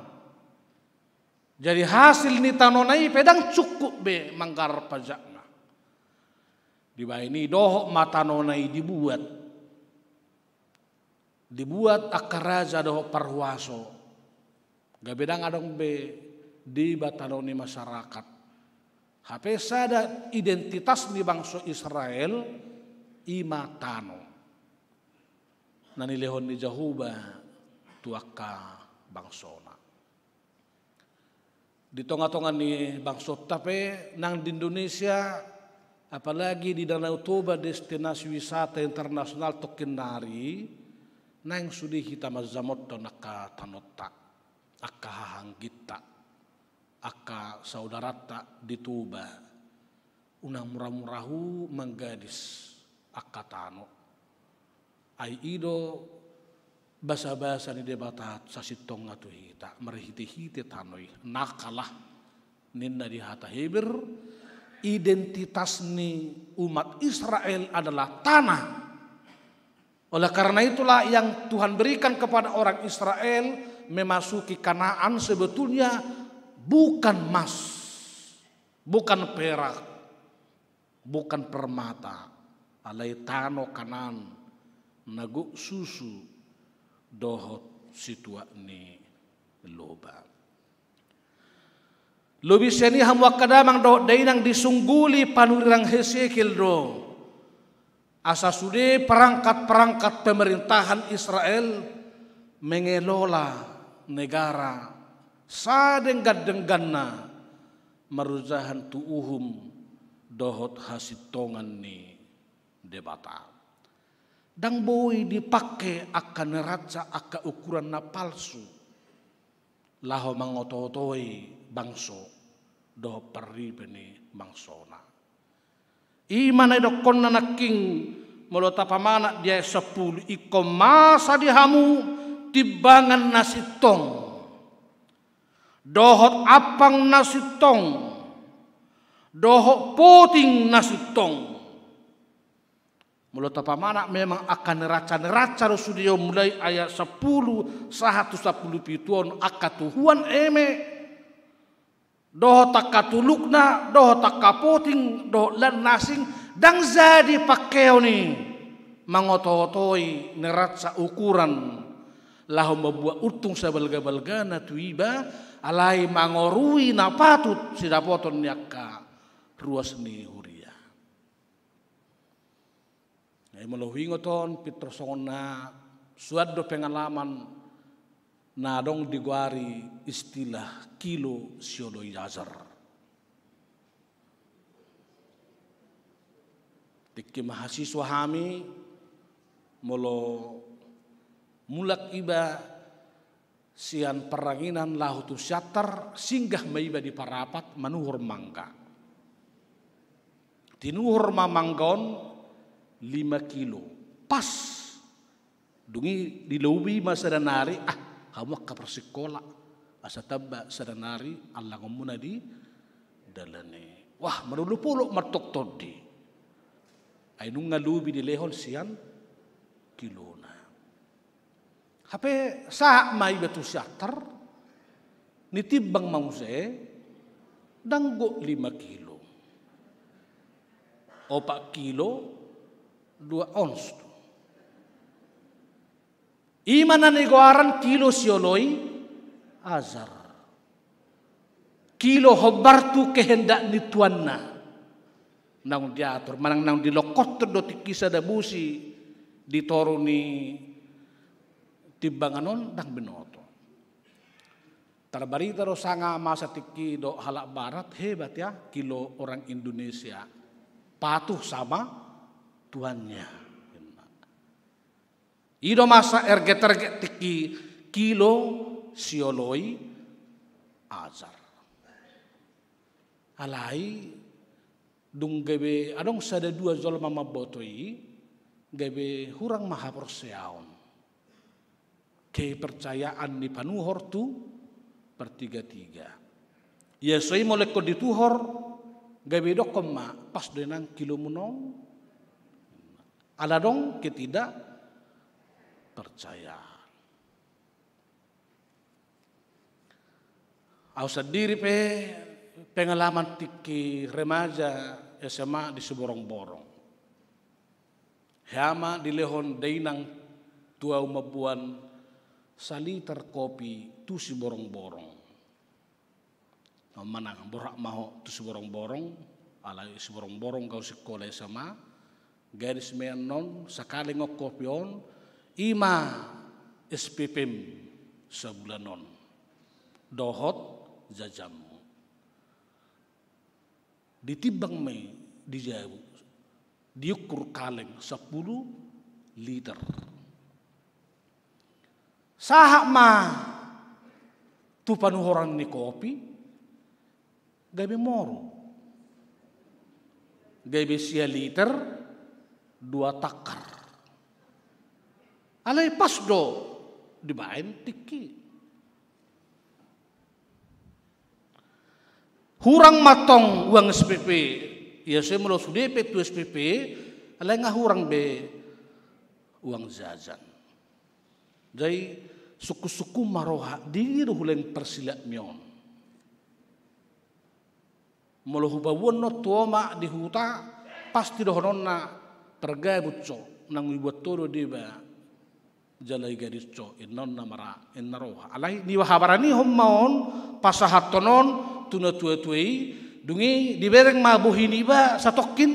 Jadi hasil ni tanona i pe ndang cukup be manggarar pajakna. Dibahen i dohot ma tanona i dibuat. Dibuat angka raja dohot parhuaso. Gabe ndang adong be diba tano ni masyarakat. Hape sada identitas ni bangso Israel, i ma tano na nilehon ni Jahowa tu angka bangsona. Di tonga-tonga ni bangsonta pe nang di Indonesia, apalagi di Danau Toba, destinasi wisata internasional tongkin nari, naeng sude hita manjamothon angka tanonta, angka hahaangginta, angka saudaranta di Toba. Unang mura-murahu manggadis angka tano. Ai i do basa-basa ni Debata sasintongna tu hita, marhite-hite tano i. Nakala, ninna di hata Heber, identitas ni umat Israel adalah tanah. Oleh karena itulah yang Tuhan berikan kepada orang Israel memasuki Kanaan sebetulnya bukan emas, bukan perak, bukan permata, alai tano Kanaan na gok susu dohot situak ni loba. Lobi sian i hamu angka damang dohot dainang, disungguli panurirang Hesekiel do asa sude perangkat-perangkat pemerintahan Israel mengelola negara sadenggan-dengganna marojahan tu uhum dohot hasintongan ni Debata. Ndang boi dipangke angka neraca, angka ukuran na palsu laho mangoto-otoi bangso dohot parripe ni bangsona. I ma na idokkonna nangkin molo tapamanat di ayat sampulu, ingkon masa di hamu timbangan na sintong, dohot ampang na sintong, dohot poting na sintong. Molo tapamanat memang angka neraca-neraca do sude on mulai ayat sampulu sahat tu sampulu pitu on, angka tuhuan eme, dohot angka tulukna, dohot angka poting, dohot lan na asing, ndang jadi pangkeon i mangoto-otoi neraca ukuran laho mambuat untung sabalga-balgana tu iba, alai mangorui na patut sidapoton ni angka ruas ni huria. Jadi molo huingot on, pintor songon na suan do pengalaman na adong digoari istilah kilo sioloi ajar. Tingki mahasiswa hami, molo mulak iba sian parranginan laho tu Siantar, singgah ma iba di Parapat manuhor mangga. Tinuhor ma mangga on lima kilo. Pas. Dung i dilobi ma sada nari, ah, hamu angka parsikola, asa tamba sada nari allangonmuna di dalan i. Wah, marolop-olop ma tong tondi. Ai nunga lobi dilehon sian kilona. Hape sahat ma iba tu Siantar, nitimbang ma muse, ndang gok lima kilo. Opat kilo dua ons do. I ma na nigoaran kilo sioloi ajar. Kilo hombar tu kehendak ni tuanna. Naung diatur, manang naung dilongkothon do tingki sada bosi di toru ni timbangan on ndang binoto. Tarbarita do sanga masa tingki dohot halak barat, hebat ya, kilo orang Indonesia patuh sama tuannya. I do masa erget-erget tingki kilo sioloi ajar. Alai dung gabe adong sada dua jolma mamboto i, gabe hurang ma haporseaon. Kepercayaan ni panuhor tu partiga-tiga. Ia so i molo ingkon dituhor, gabe idokkon ma, pas do inang kilomu on. Ala adong ketidakpercayaan. Au sandiri pe pengalaman tingki remaja S M A di Siborongborong. Hea ma dilehon dainang tu au mamboan saliter kopi tu Siborongborong. Manang borhat ma ho tu Siborongborong, alai Siborongborong do au sikola S M A, gadis ma i annon, sakali ngon kopi on, i ma S P P-m sabulan on. Dohot jajanmu. Ditimbang ma i di jabu, diukur kaleng sampulu liter. Sahat ma tu panuhoran ni kopi, gabe moru. Gabe sia liter dua tangkar. Alai pas do dibaen tingki. Hurang ma tong uang S P P, ia so i molo sude pe tu S P P, alai nga hurang be uang jajan. Jadi sungkun-sungkun ma roha, di dia do hulehon parsilatmi on. Molo hupaboan on tu omak di huta, pasti dohononna pargabus ho, nang hubuat ho do deba jala i gadis ho, inna on na mara, inna roha. Alai niba habaranihon ma on, pasahathon on tu natua-tua i, dung i dibereng ma bohi niba satongkin,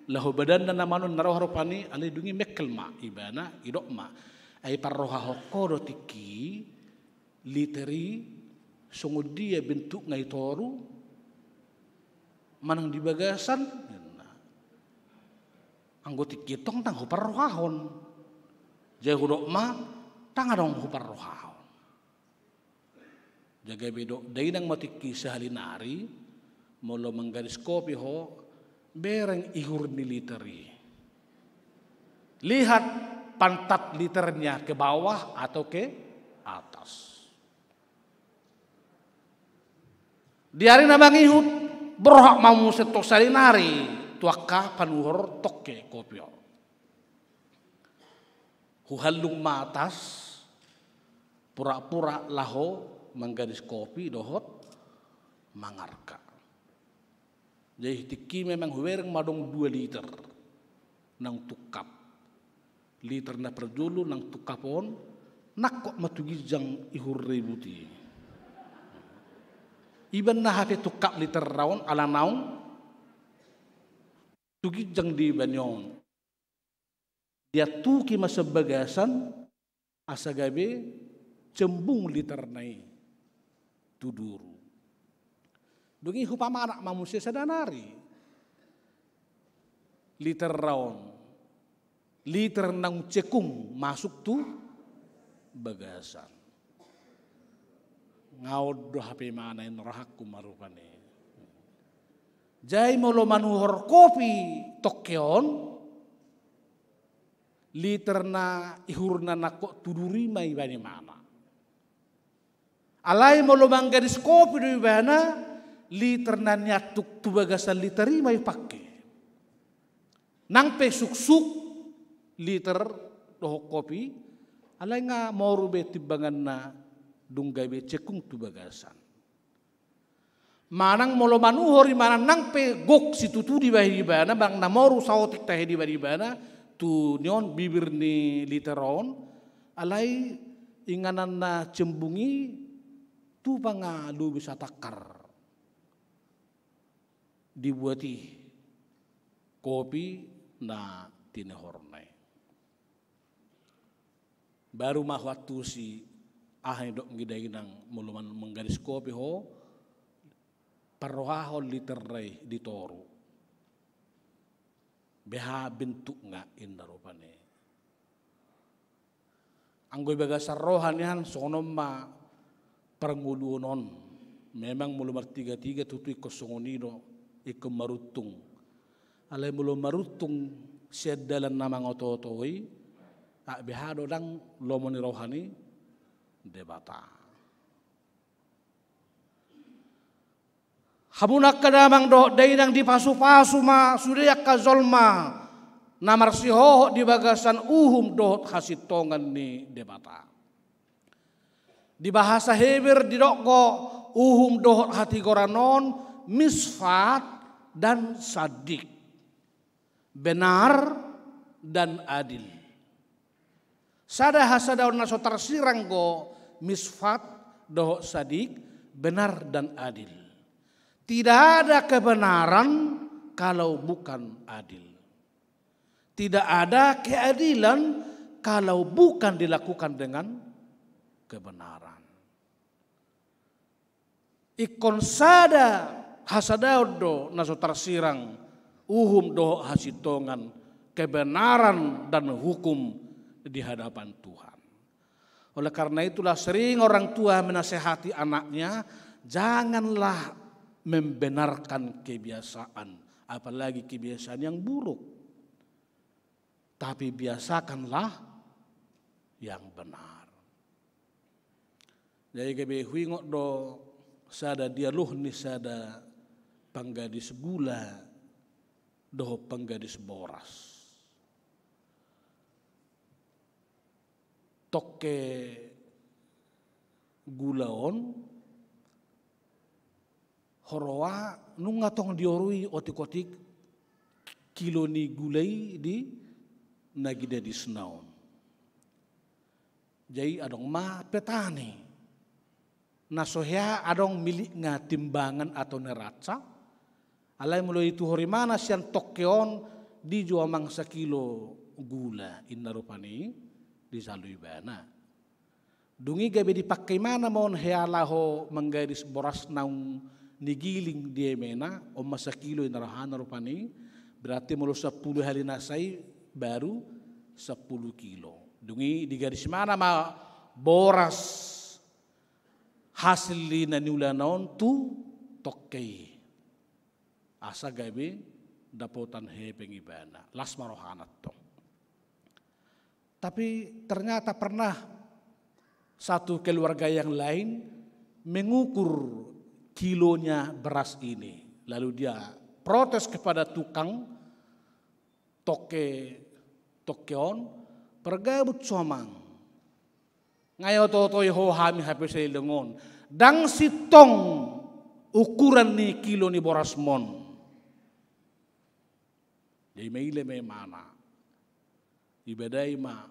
laho badanna na manuan na roha rupani, alai dung i mengkel ma ibana, idok ma. Ai parrohahon ho do tingki, liter i songon dia bentukna i toru, manang di bagasan, ninna. Anggo tingki tong ndang huparrohahon. Jadi hudok ma, ndang adong huparrohahon. Jadi gabe didok dainang ma tingki sahali nari, molo manggadis kopi ho, bereng ihur ni liter i. Lihat pantat liternya ke bawah atau ke atas. Di ari na mangihut, borhat ma muse tong sahali nari tu angka panuhor tongke kopi on. Huhallung ma tas, pura-pura laho manggadis kopi dohot mangarka. Jadi tingki memang hubereng ma adong dua liter naung tungkap. Liter na parjolo naung tungkap on, nangkok ma tu ginjang ihur ribut i. Iba na hape tungkap liter ra on ala naung tu ginjang do iba ni on. Diantuki ma sian bagasan, asa gabe cembung literna i tu duru. Dung i hupamanat ma muse sada nari liter ra on, liter naung cekung masuk tu bagasan. Nga on do hape manang rohangku ma rupani. Jadi molo manuhor kopi tongke on, liter na ihurna nangkok tu duru i ma ibana imana. Alai molo manggadis kopi do ibana, liter na niantuk tu bagasan liter i ma ipangke. Nang pe suksuk liter dohot kopi, alai nga moru be timbanganna dung gabe cekung tu bagasan. Manang molo manuhor i manang nang pe gok situtu dibahen ibana, manang na moru saotik tahe dibahen ibana, tu ni on bibir ni liter on, alai inganan na cembung i tupa nga lobi satangkar dibuat i kopi na tinehorna i. Baru ma huantusi aha nidok ni dainang, molo manggadis kopi ho, parrohahon liter i di toru. Beha bentukna, inna rupani. Anggo di bagasan roha nian songon on ma parngoluon on. Memang molo martigatiga tutu ingkon songon i do, ingkon maruntung. Alai molo maruntung sian dalan na mangotootoi, ah, beha do ndang lomo ni roha ni Debata. Hamu angka damang dohot dainang, dipasupasu ma sude angka jolma na marsihohot di bagasan uhum dohot hasintongan ni Debata. Di bahasa Heber didok do uhum dohot hatigoran on misfat dan sadik, benar dan adil. Sada hasadaon na so tarsirang do misfat dohot sadik, benar dan adil. Tidak ada kebenaran kalau bukan adil. Tidak ada keadilan kalau bukan dilakukan dengan kebenaran. Ingkon sada hasadaon do na so tarsirang uhum dohot hasintongan, kebenaran dan hukum di hadapan Tuhan. Oleh karena itulah sering orang tua menasehati anaknya, janganlah membenarkan kebiasaan, apalagi kebiasaan yang buruk. Tapi biasakanlah yang benar. Jadi gabe huingot do sada dialog ni sada panggadis gula dohot panggadis boras. Tongke gula on, huroha nunga tong diorui otik-otik kilo ni gula i di na gidadisna on. Jadi adong ma petani na so hea adong milikna timbangan atau neraca. Alai molo dituhor ibana sian tongke on, di jo amang sakilo gula, inna rupani dijalo ibana. Dung i gabe dipangke ibana ma on hea laho manggadis boras naung nigiling di emana, on ma sakilo inna rohana rupani. Berarti molo sampulu hali na sa i baru sampulu kilo. Dung i digadis ibana ma boras hasil ni na niulana on tu tongke i. Asa gabe dapotan hepeng ibana. Las ma rohana tong. Tapi ternyata pernah satu keluarga yang lain mengukur kilonya beras ini. Lalu dia protes kepada tukang tongke, tongke on, pargabut so amang. Nga oto-otoi ho hami hape saleleng on. Ndang sintong ukuran ni kilo ni borasmon. Jadi maila ma ibana. Ibadai ma,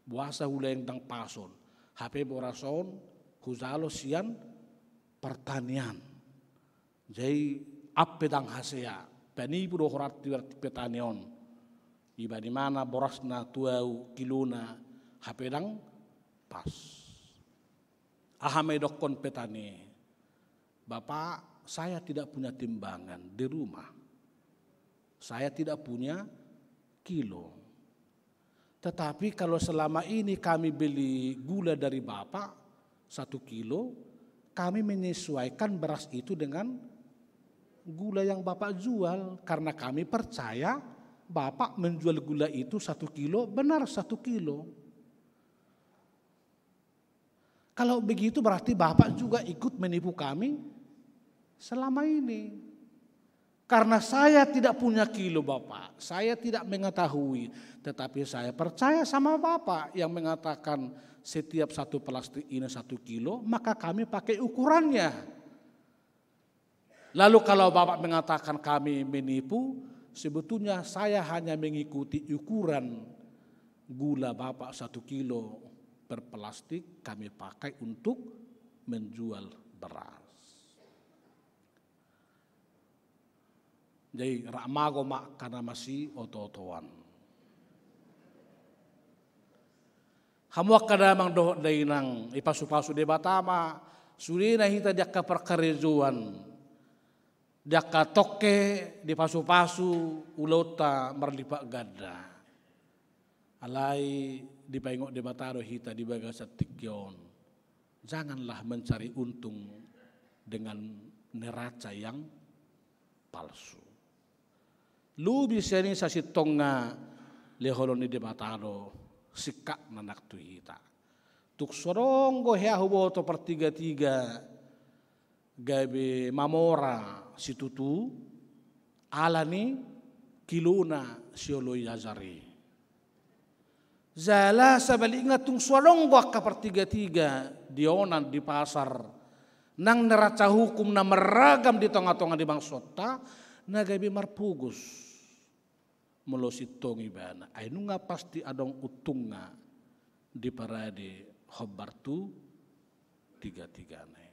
boasa hulaeng ndang pas on. Hape boras on hujalo sian partanian. Jadi ampe ndang hasea, panipu do horati berarti petani on. Ibana ma na borasna tu au kilona, hape ndang pas. Aha ma idokkon petani? Bapak, saya tidak punya timbangan di rumah. Saya tidak punya kilo. Tetapi kalau selama ini kami beli gula dari Bapak satu kilo, kami menyesuaikan beras itu dengan gula yang Bapak jual, karena kami percaya Bapak menjual gula itu satu kilo, benar satu kilo. Kalau begitu berarti Bapak juga ikut menipu kami selama ini. Karena saya tidak punya kilo, Bapak. Saya tidak mengetahui. Tetapi saya percaya sama Bapak yang mengatakan setiap satu plastik ini satu kilo, maka kami pakai ukurannya. Lalu kalau Bapak mengatakan kami menipu, sebetulnya saya hanya mengikuti ukuran gula Bapak satu kilo per plastik kami pakai untuk menjual beras. Jadi rap mago ma angka na masioto-otoan. Hamu angka damang dohot dainang, dipasupasu Debata ma sudena hita di angka parkarejoan, di angka tongke, dipasupasu ulaonta marlipat ganda. Alai dipaingot Debata do hita di bagasan tingki on. Janganlah mencari untung dengan neraca yang palsu. Lobi sian i sasintongna, lehonon ni Debata do singkatna nang tu hita. Tung so adong do hea huboto partigatiga gabe mamora situtu, ala ni kilona sioloi ajar i. Jala sabalikna, tung so adong do angka partigatiga di onan, di pasar, nang neraca hukum na marragam di tongatonga ni bangsonta, na gabe marpogos molo sintong ibana. Ai nunga pasti adong untungna di parade hombar tu tigatigana i.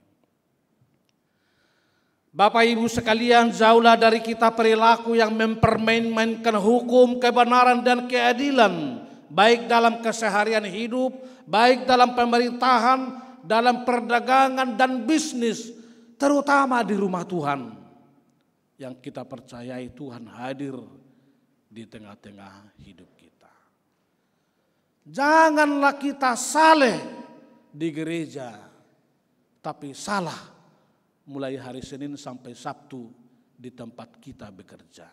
Bapak Ibu sekalian, jauhlah dari kita perilaku yang mempermain-mainkan hukum, kebenaran, dan keadilan, baik dalam keseharian hidup, baik dalam pemerintahan, dalam perdagangan, dan bisnis, terutama di rumah Tuhan. Yang kita percayai Tuhan hadir di tengah-tengah hidup kita. Janganlah kita saleh di gereja, tapi salah mulai hari Senin sampai Sabtu di tempat kita bekerja.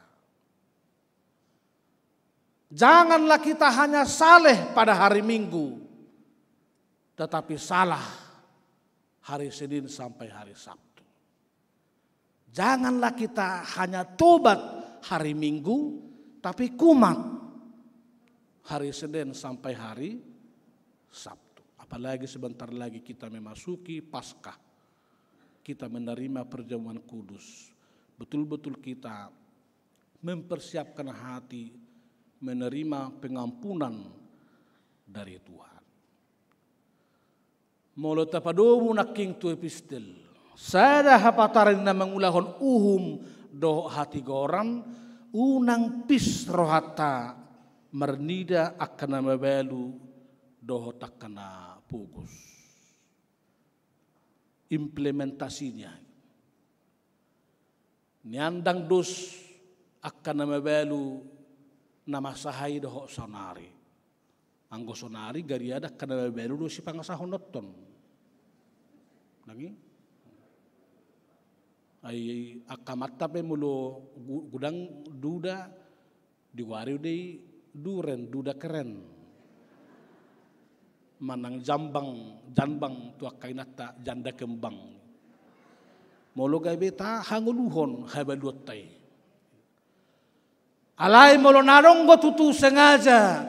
Janganlah kita hanya saleh pada hari Minggu, tetapi salah hari Senin sampai hari Sabtu. Janganlah kita hanya tobat hari Minggu, tapi kumat hari Senin sampai hari Sabtu. Apalagi sebentar lagi kita memasuki Paskah. Kita menerima perjamuan kudus. Betul-betul kita mempersiapkan hati menerima pengampunan dari Tuhan. Molo tapadomu nangkin tu epistel, sada hapataran na mangulahon uhum dohot hatigoran, unang pis rohanta marnida angka na mabalu dohot angka na pogos. Implementasinya. Niandang dos angka na mabalu na masa i dohot saonari. Anggo saonari gariada angka na mabalu do sipangasahononton. Nang i? Ai angka amanta pe molo gu-, godang duda, digoari do i duren, duda keren. Manang jambang, janbang tu angka inanta, janda kembang. Molo gabe tahangoluhon habaluonta i. Alai molo na adong do tutu sengaja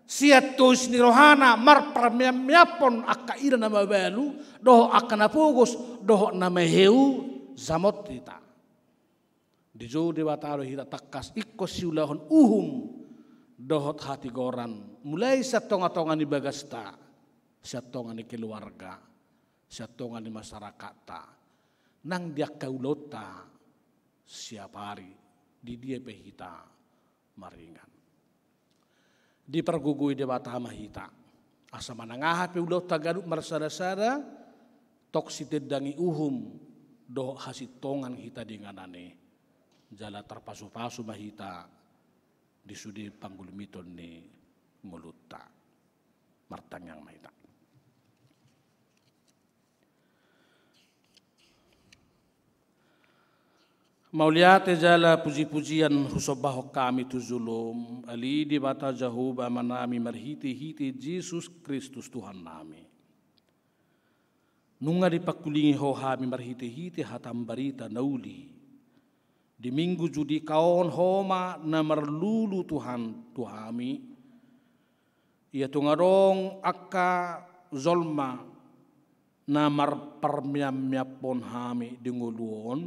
sian tois ni rohana marparmeammeaphon angka ida na mabalu, dohot angka na pogos, dohot na maheu, jamot hita. Dijou Debata do hita tangkas ingkon siulahon uhum dohot hatigoran, mulai sian tongatonga ni bagasta, sian tonga ni keluarga, sian tonga ni masyarakatta, nang di angka ulaonta siap ari, di dia pe hita maringan. Dipargogoi Debata ma hita, asa manang aha pe ulaonta ganup marsadasada, tong sitendangi uhum dohot hasintongan hita di inganan i, jala tarpasupasu ma hita di sude panggulmiton ni ngolunta. Martangiang ma hita. Mauliate jala pujipujian husombahon hami tu jolom, ale Debata Jahowa Amanami, marhitehite Jesus Kristus Tuhannami. Nunga dipangkulingi Ho hami marhitehite hata barita na uli. Di Minggu Judika on Ho ma na marlulu Tuhan tu hami. Ia tung adong angka jolma na marparmeammeaphon hami di ngolu on,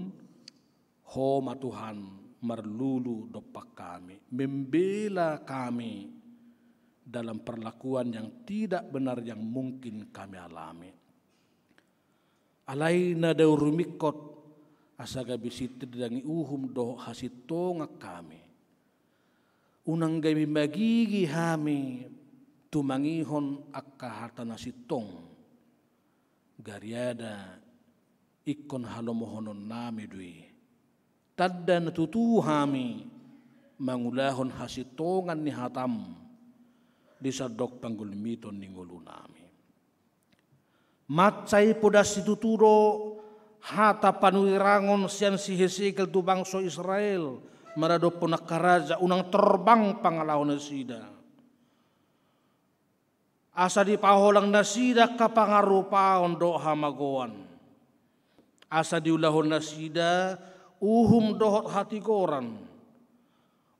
Ho ma Tuhan marlulu dompak hami, membela kami dalam perlakuan yang tidak benar yang mungkin kami alami. Alai na dao rumingkot, asa gabe sitendangi uhum dohot hasintongan hami. Unang gabe magigi hami tumangihon angka hata na sintong, gariada ingkon halomohononnami do i. Tanda na tutu hami mangulahon hasintongan ni hatam di sandok panggulmiton ni ngolunami. Mansai podas situtu do hata panurirang on sian si Hesekiel tu bangso Israel maradophon angka raja, unang torbang pangalaho nasida. Asa dipaholang nasida angka pangarupaon dohot hamagoan. Asa diulahon nasida uhum dohot hatigoran.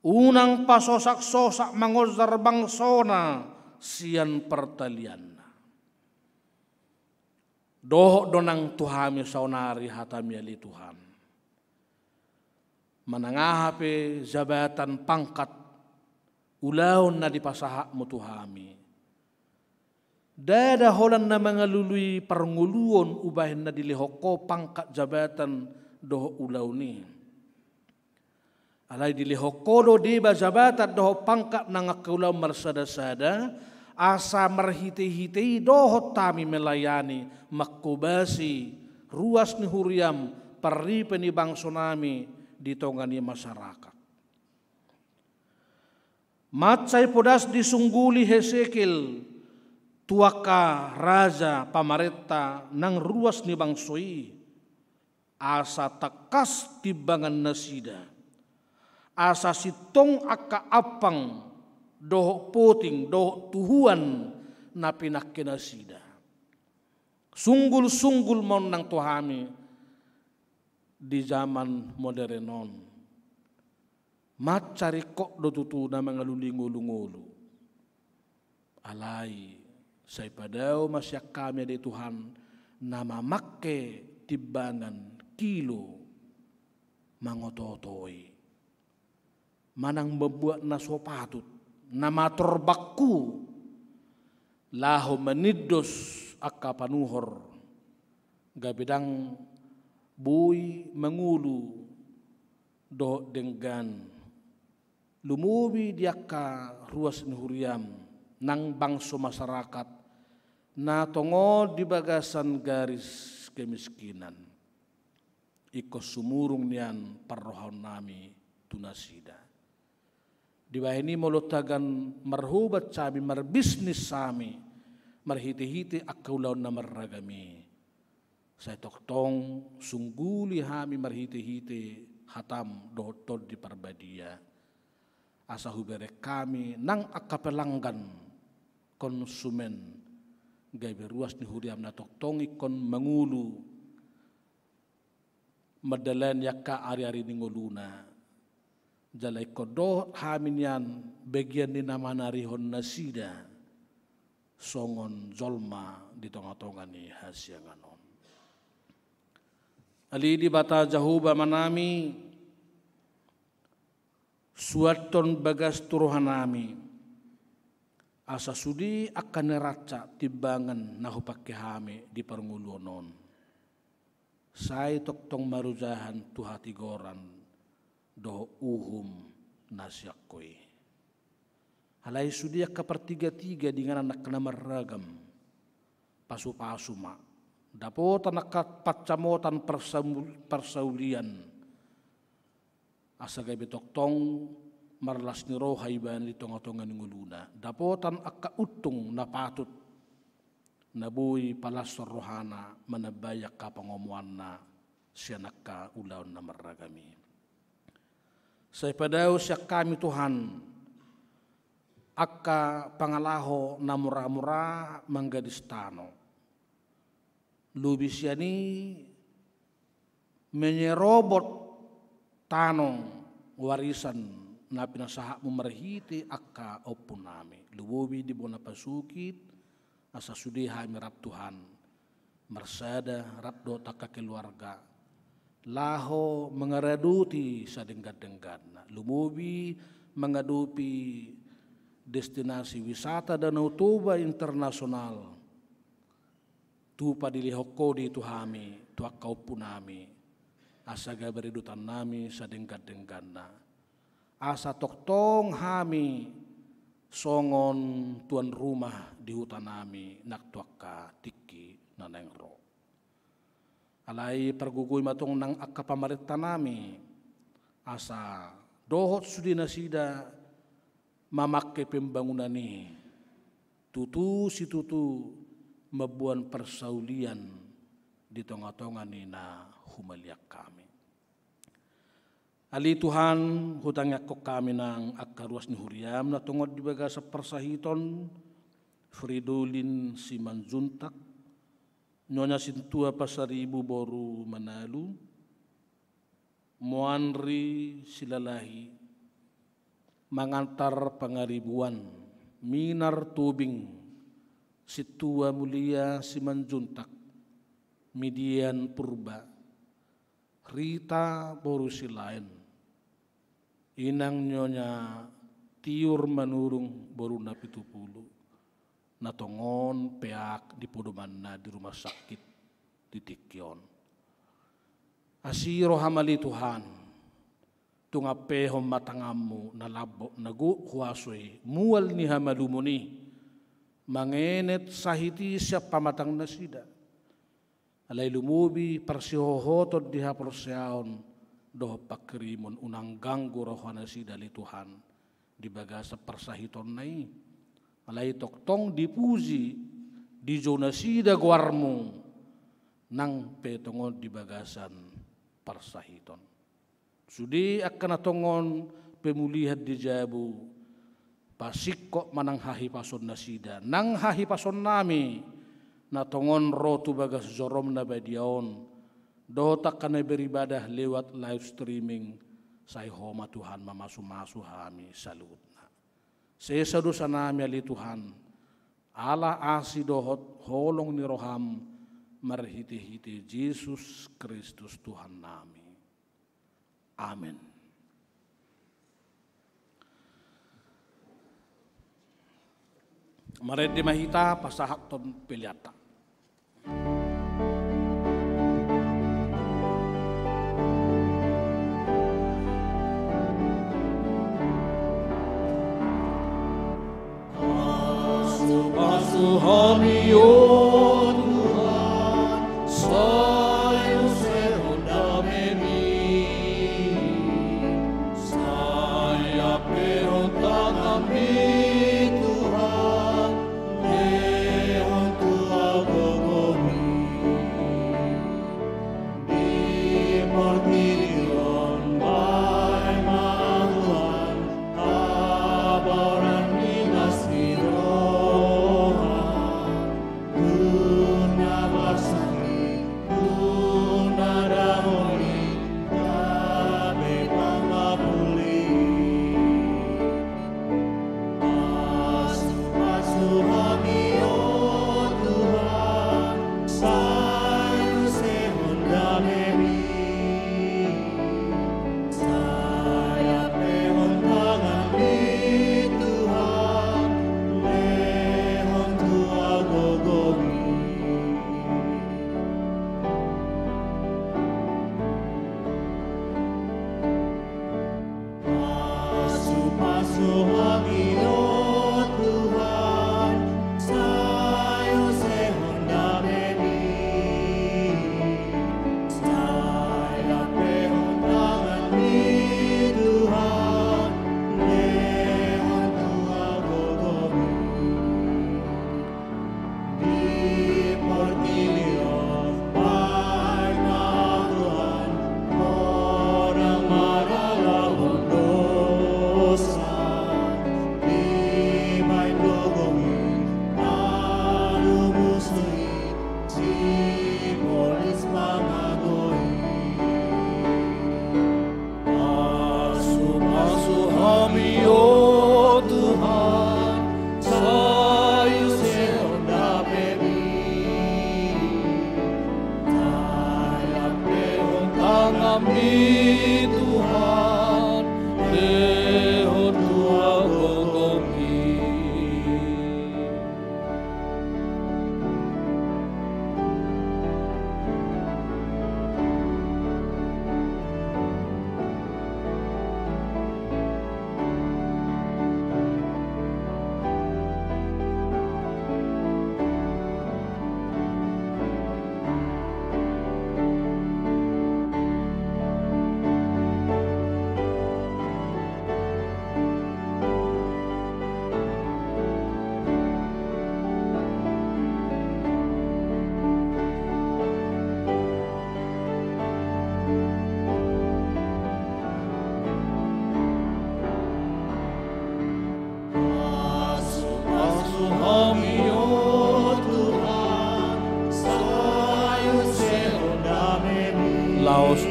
Unang pasosak-sosak mangonjar bangsona sian partalianna. Dohot do nang tu hami saonari hatami ale Tuhan. Manang aha pe jabatan, pangkat, ulaon na dipasahatmu tu hami, ndada holan na mangalului parngoluon umbahen na dilehon ho pangkat, jabatan dohot ulaon i. Alai dilehon ho do deba jabatan dohot pangkat nang angka ulaon marsada-sada, asa marhite-hite i dohot hami melayani, mangkobasi ruas ni huriam, parripe ni bangsonami di tonga ni masyarakat. Mansai podas disungguli Hesekiel tu angka raja pamarenta nang ruas ni bangso i, asa tangkas timbangan nasida, asa sintong angka ampang dohot poting dohot tuhuan na pinangke nasida. Sunggul-sunggul ma on nang tu hami di zaman modern on. Mansai ringkot do tutu na mangalului ngolu-ngolu. Alai sai padao ma sian hami ale Tuhan na mamangke timbangan, kilo, mangoto-otoi, manang mambuat na so patut, na mator bangku, laho manindos angka panuhor, gabe ndang boi mangolu dohot denggan, lumobi di angka ruas ni huriam nang bangso masyarakat na tongon di bagasan garis kemiskinan. Ingkon sumurung nian parrohaonnami tu nasida. Dibahen i molo tagan marhobat hami, marbisnis hami, marhite-hite angka ulaon na marragam i, sai tongtong sungguli hami marhite-hite hatam dohot Tondi Parbadia, asa hubereng hami nang angka pelanggan, konsumen, gabe ruas ni huriam na tongtong ingkon mangolu mandalani angka ari-ari ni ngoluna. Jala ingkon dohot hami nian bagian ni na manarihon nasida songon jolma di tonga-tonga ni hasiangan on. Ale Debata Jahowa Amanami, suanhon bagas tu rohanami, asa sude angka na rancak timbangan na hupangke hami di parngoluon on, sai tongtong marojahan tu hatigoran dohot uhum na sian Ho i. Alai sude angka partiga-tiga di inganan angka na marragam, pasu-pasu ma, dapotan angka pansamotan, parsaul-, parsaulian, asa gabe tongtong marlas ni roha ibana di tonga-tonga ni ngoluna, dapotan angka untung na patut, na boi palashon rohana manambai angka pangomoanna sian angka ulaon na marragam i. Sai padao sian hami Tuhan angka pangalaho na mura-mura manggadis tano. Lobi sian i menyerobot tano warisan na pinasahatmu marhite angka ompunami. Lumobi di bona pasukit, asa sude hami rap Tuhan, marsada rap dohot angka keluarga, laho mangaradoti sadenggan-dengganna. Lumobi mangadopi destinasi wisata Danau Toba Internasional. Tupa dilehon Ho do i tu hami, tu angka ompunami, asa gabe ridotannami sadenggan-dengganna. Asa tongtong hami songon tuan rumah di huta nami nang tu angka tingki na naeng ro. Alai pargogoi ma tong nang angka pamarenta nami, asa dohot sude nasida mamangke pembangunan i, tutu situtu mamboan parsaulian di tonga-tonga ni na humaliang hami. Ale Tuhan, hutangiangkon hami nang angka ruas ni huriam na tongon di bagasan parsahiton, Fridolin Simanjuntak, Nyonya Sintua Pasaribu boru Manalu, Moanri Silalahi, Mangantar Pangaribuan, Minar Tobing, Sintua Mulia Simanjuntak, Midian Purba, Rita boru Silaen, Inang Nyonya Tiur Manurung boru Napitupulu, na tongon peak di podomanna di rumah sakit di tingki on. Asi roham ale Tuhan, tung ampehon ma tanganmu na lambok na gok huaso i mual ni hamalumon i, mangenet sahit i sian pamatang nasida. Alai lumobi parsihohoton di haporseaon dohot pangkirimon, unang ganggu roha nasida ale Tuhan di bagasan parsahitonna i. Alai tongtong dipuji, dijou nasida goarmu nang pe tongon di bagasan parsahiton. Sude angka na tongon pemulihan di jabu, pasingkop ma nang hahipason nasida, nang hahipason nami na tongon ro tu bagas jorom na badia on, dohot angka na beribadah lewat live streaming, sai Ho ma Tuhan mamasu-masu hami saluhutna. Sesa dosa nami ale Tuhan, ala asi dohot holong ni roham, marhite-hite Jesus Kristus Tuhan nami. Amen. Marende ma hita pasahathon peleanta. Pasu-pasu hami, o Tuhan, sai usehon damemi, sai ampehon tanganmi, Tuhan, lehon tu hagogohonmi. Di portibi on baen ma Tuhan habaoran ni las ni roha,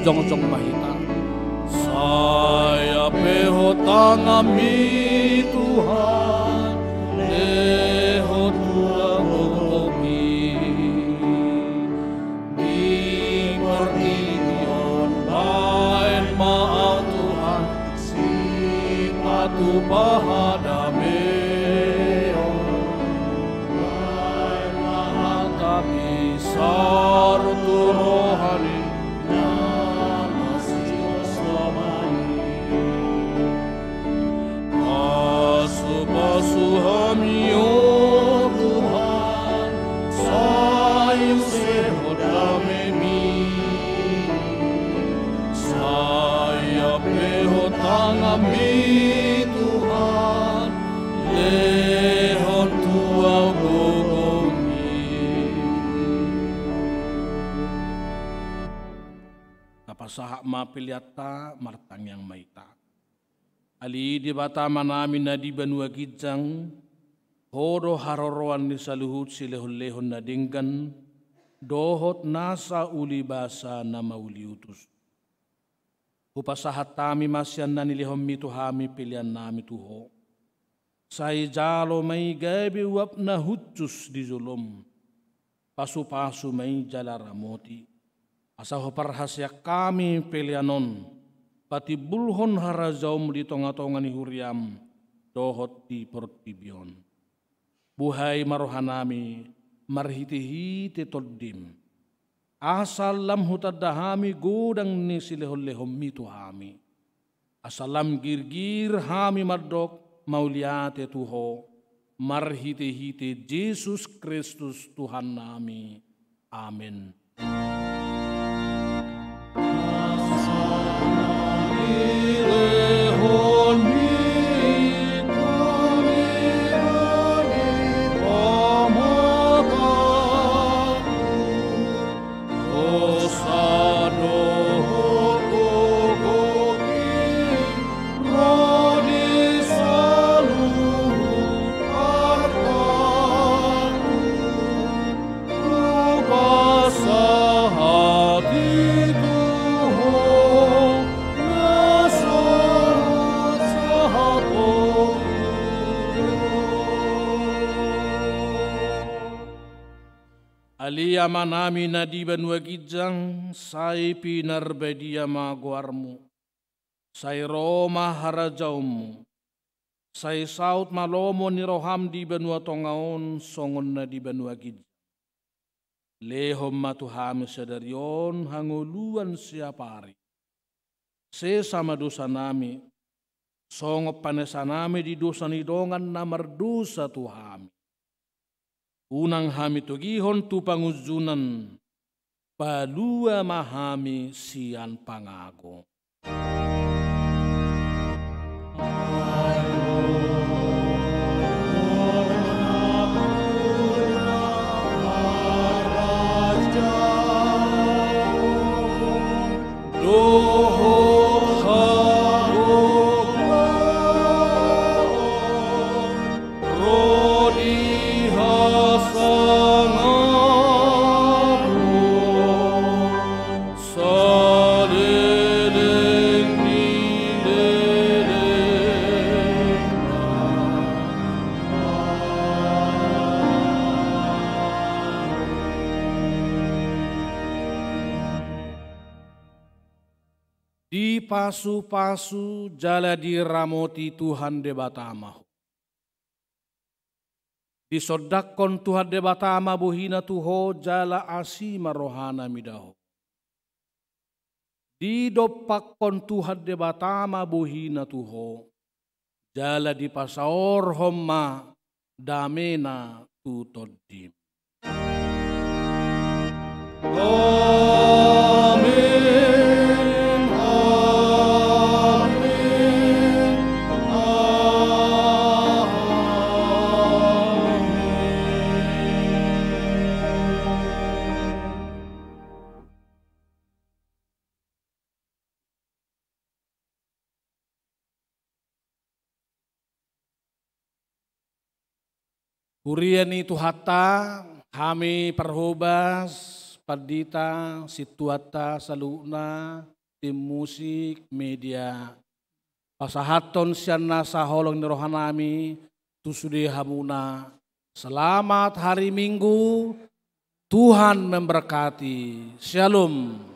Jongjong ma hita. Sai ampehon tanganmi Tuhan, lehon tu ahu gogongmi. Di portibi on baen ma ahu Tuhan, sipatupa hadameon. Baen ma hataMi saur tu rohami, na masiosomani. Pasupasu hami, o Tuhan, sai usehon dameMi. Sai ampehon tanganMi, Tuhan, lehon tu ahu gogongmi. Tapasahat ma peleanta, martangiang ma hita. Ale Debata Amanami na di banua ginjang, Ho do haroroan ni saluhut silehonlehon na denggan dohot nasa ulibasa na mauliutus. Hupasahat hami ma sian na nilehonMi tu hami peleannami tu Ho. Sai jalo ma i gabe uap na hushus di joloM. Pasupasu ma i jala ramoti, asa huparhaseang hami pelean on patimbulhon harajaonMu di tongatonga ni huriaM dohot di portibi on. Buhai ma rohanami marhitehite TondiM, asa lam hutanda hami godang ni silehonlehonMi tu hami. Asa lam girgir hami mandok mauliate tu Ho, marhitehite Jesus Kristus Tuhannami. Amen. Ale Amanami na di banua ginjang, sai pinarbadia ma goarMu. Sai ro ma harajaonMu. Sai saut ma lomo ni rohaM di banua tonga on songon na di banua ginjang. Lehon ma tu hami sadari on hangoluan siapari. Sesa ma dosanami, songon panesanami di dosa ni dongan na mardosa tu hami. Unang hami togihon tu pangunjunan, palua ma hami sian pangago. Dohot hagogoon ro di hasangapon saleleng ni lelengna. Dipasupasu jala diramoti Tuhan Debata ma ho. Disondangkon Tuhan Debata ma bohina tu ho jala asi ma rohana mida ho. Didompakkon Tuhan Debata ma bohina tu ho, jala dipasaorhon ma damena tu tondim. Amen, amen, amen. Huria ni Tuhanta, hami parhobas pandita, sintuanta saluhutna, tim musik, media. Pasahathon sian nasa holong ni rohanami tu sude hamuna. Selamat hari Minggu, Tuhan memberkati. Shalom.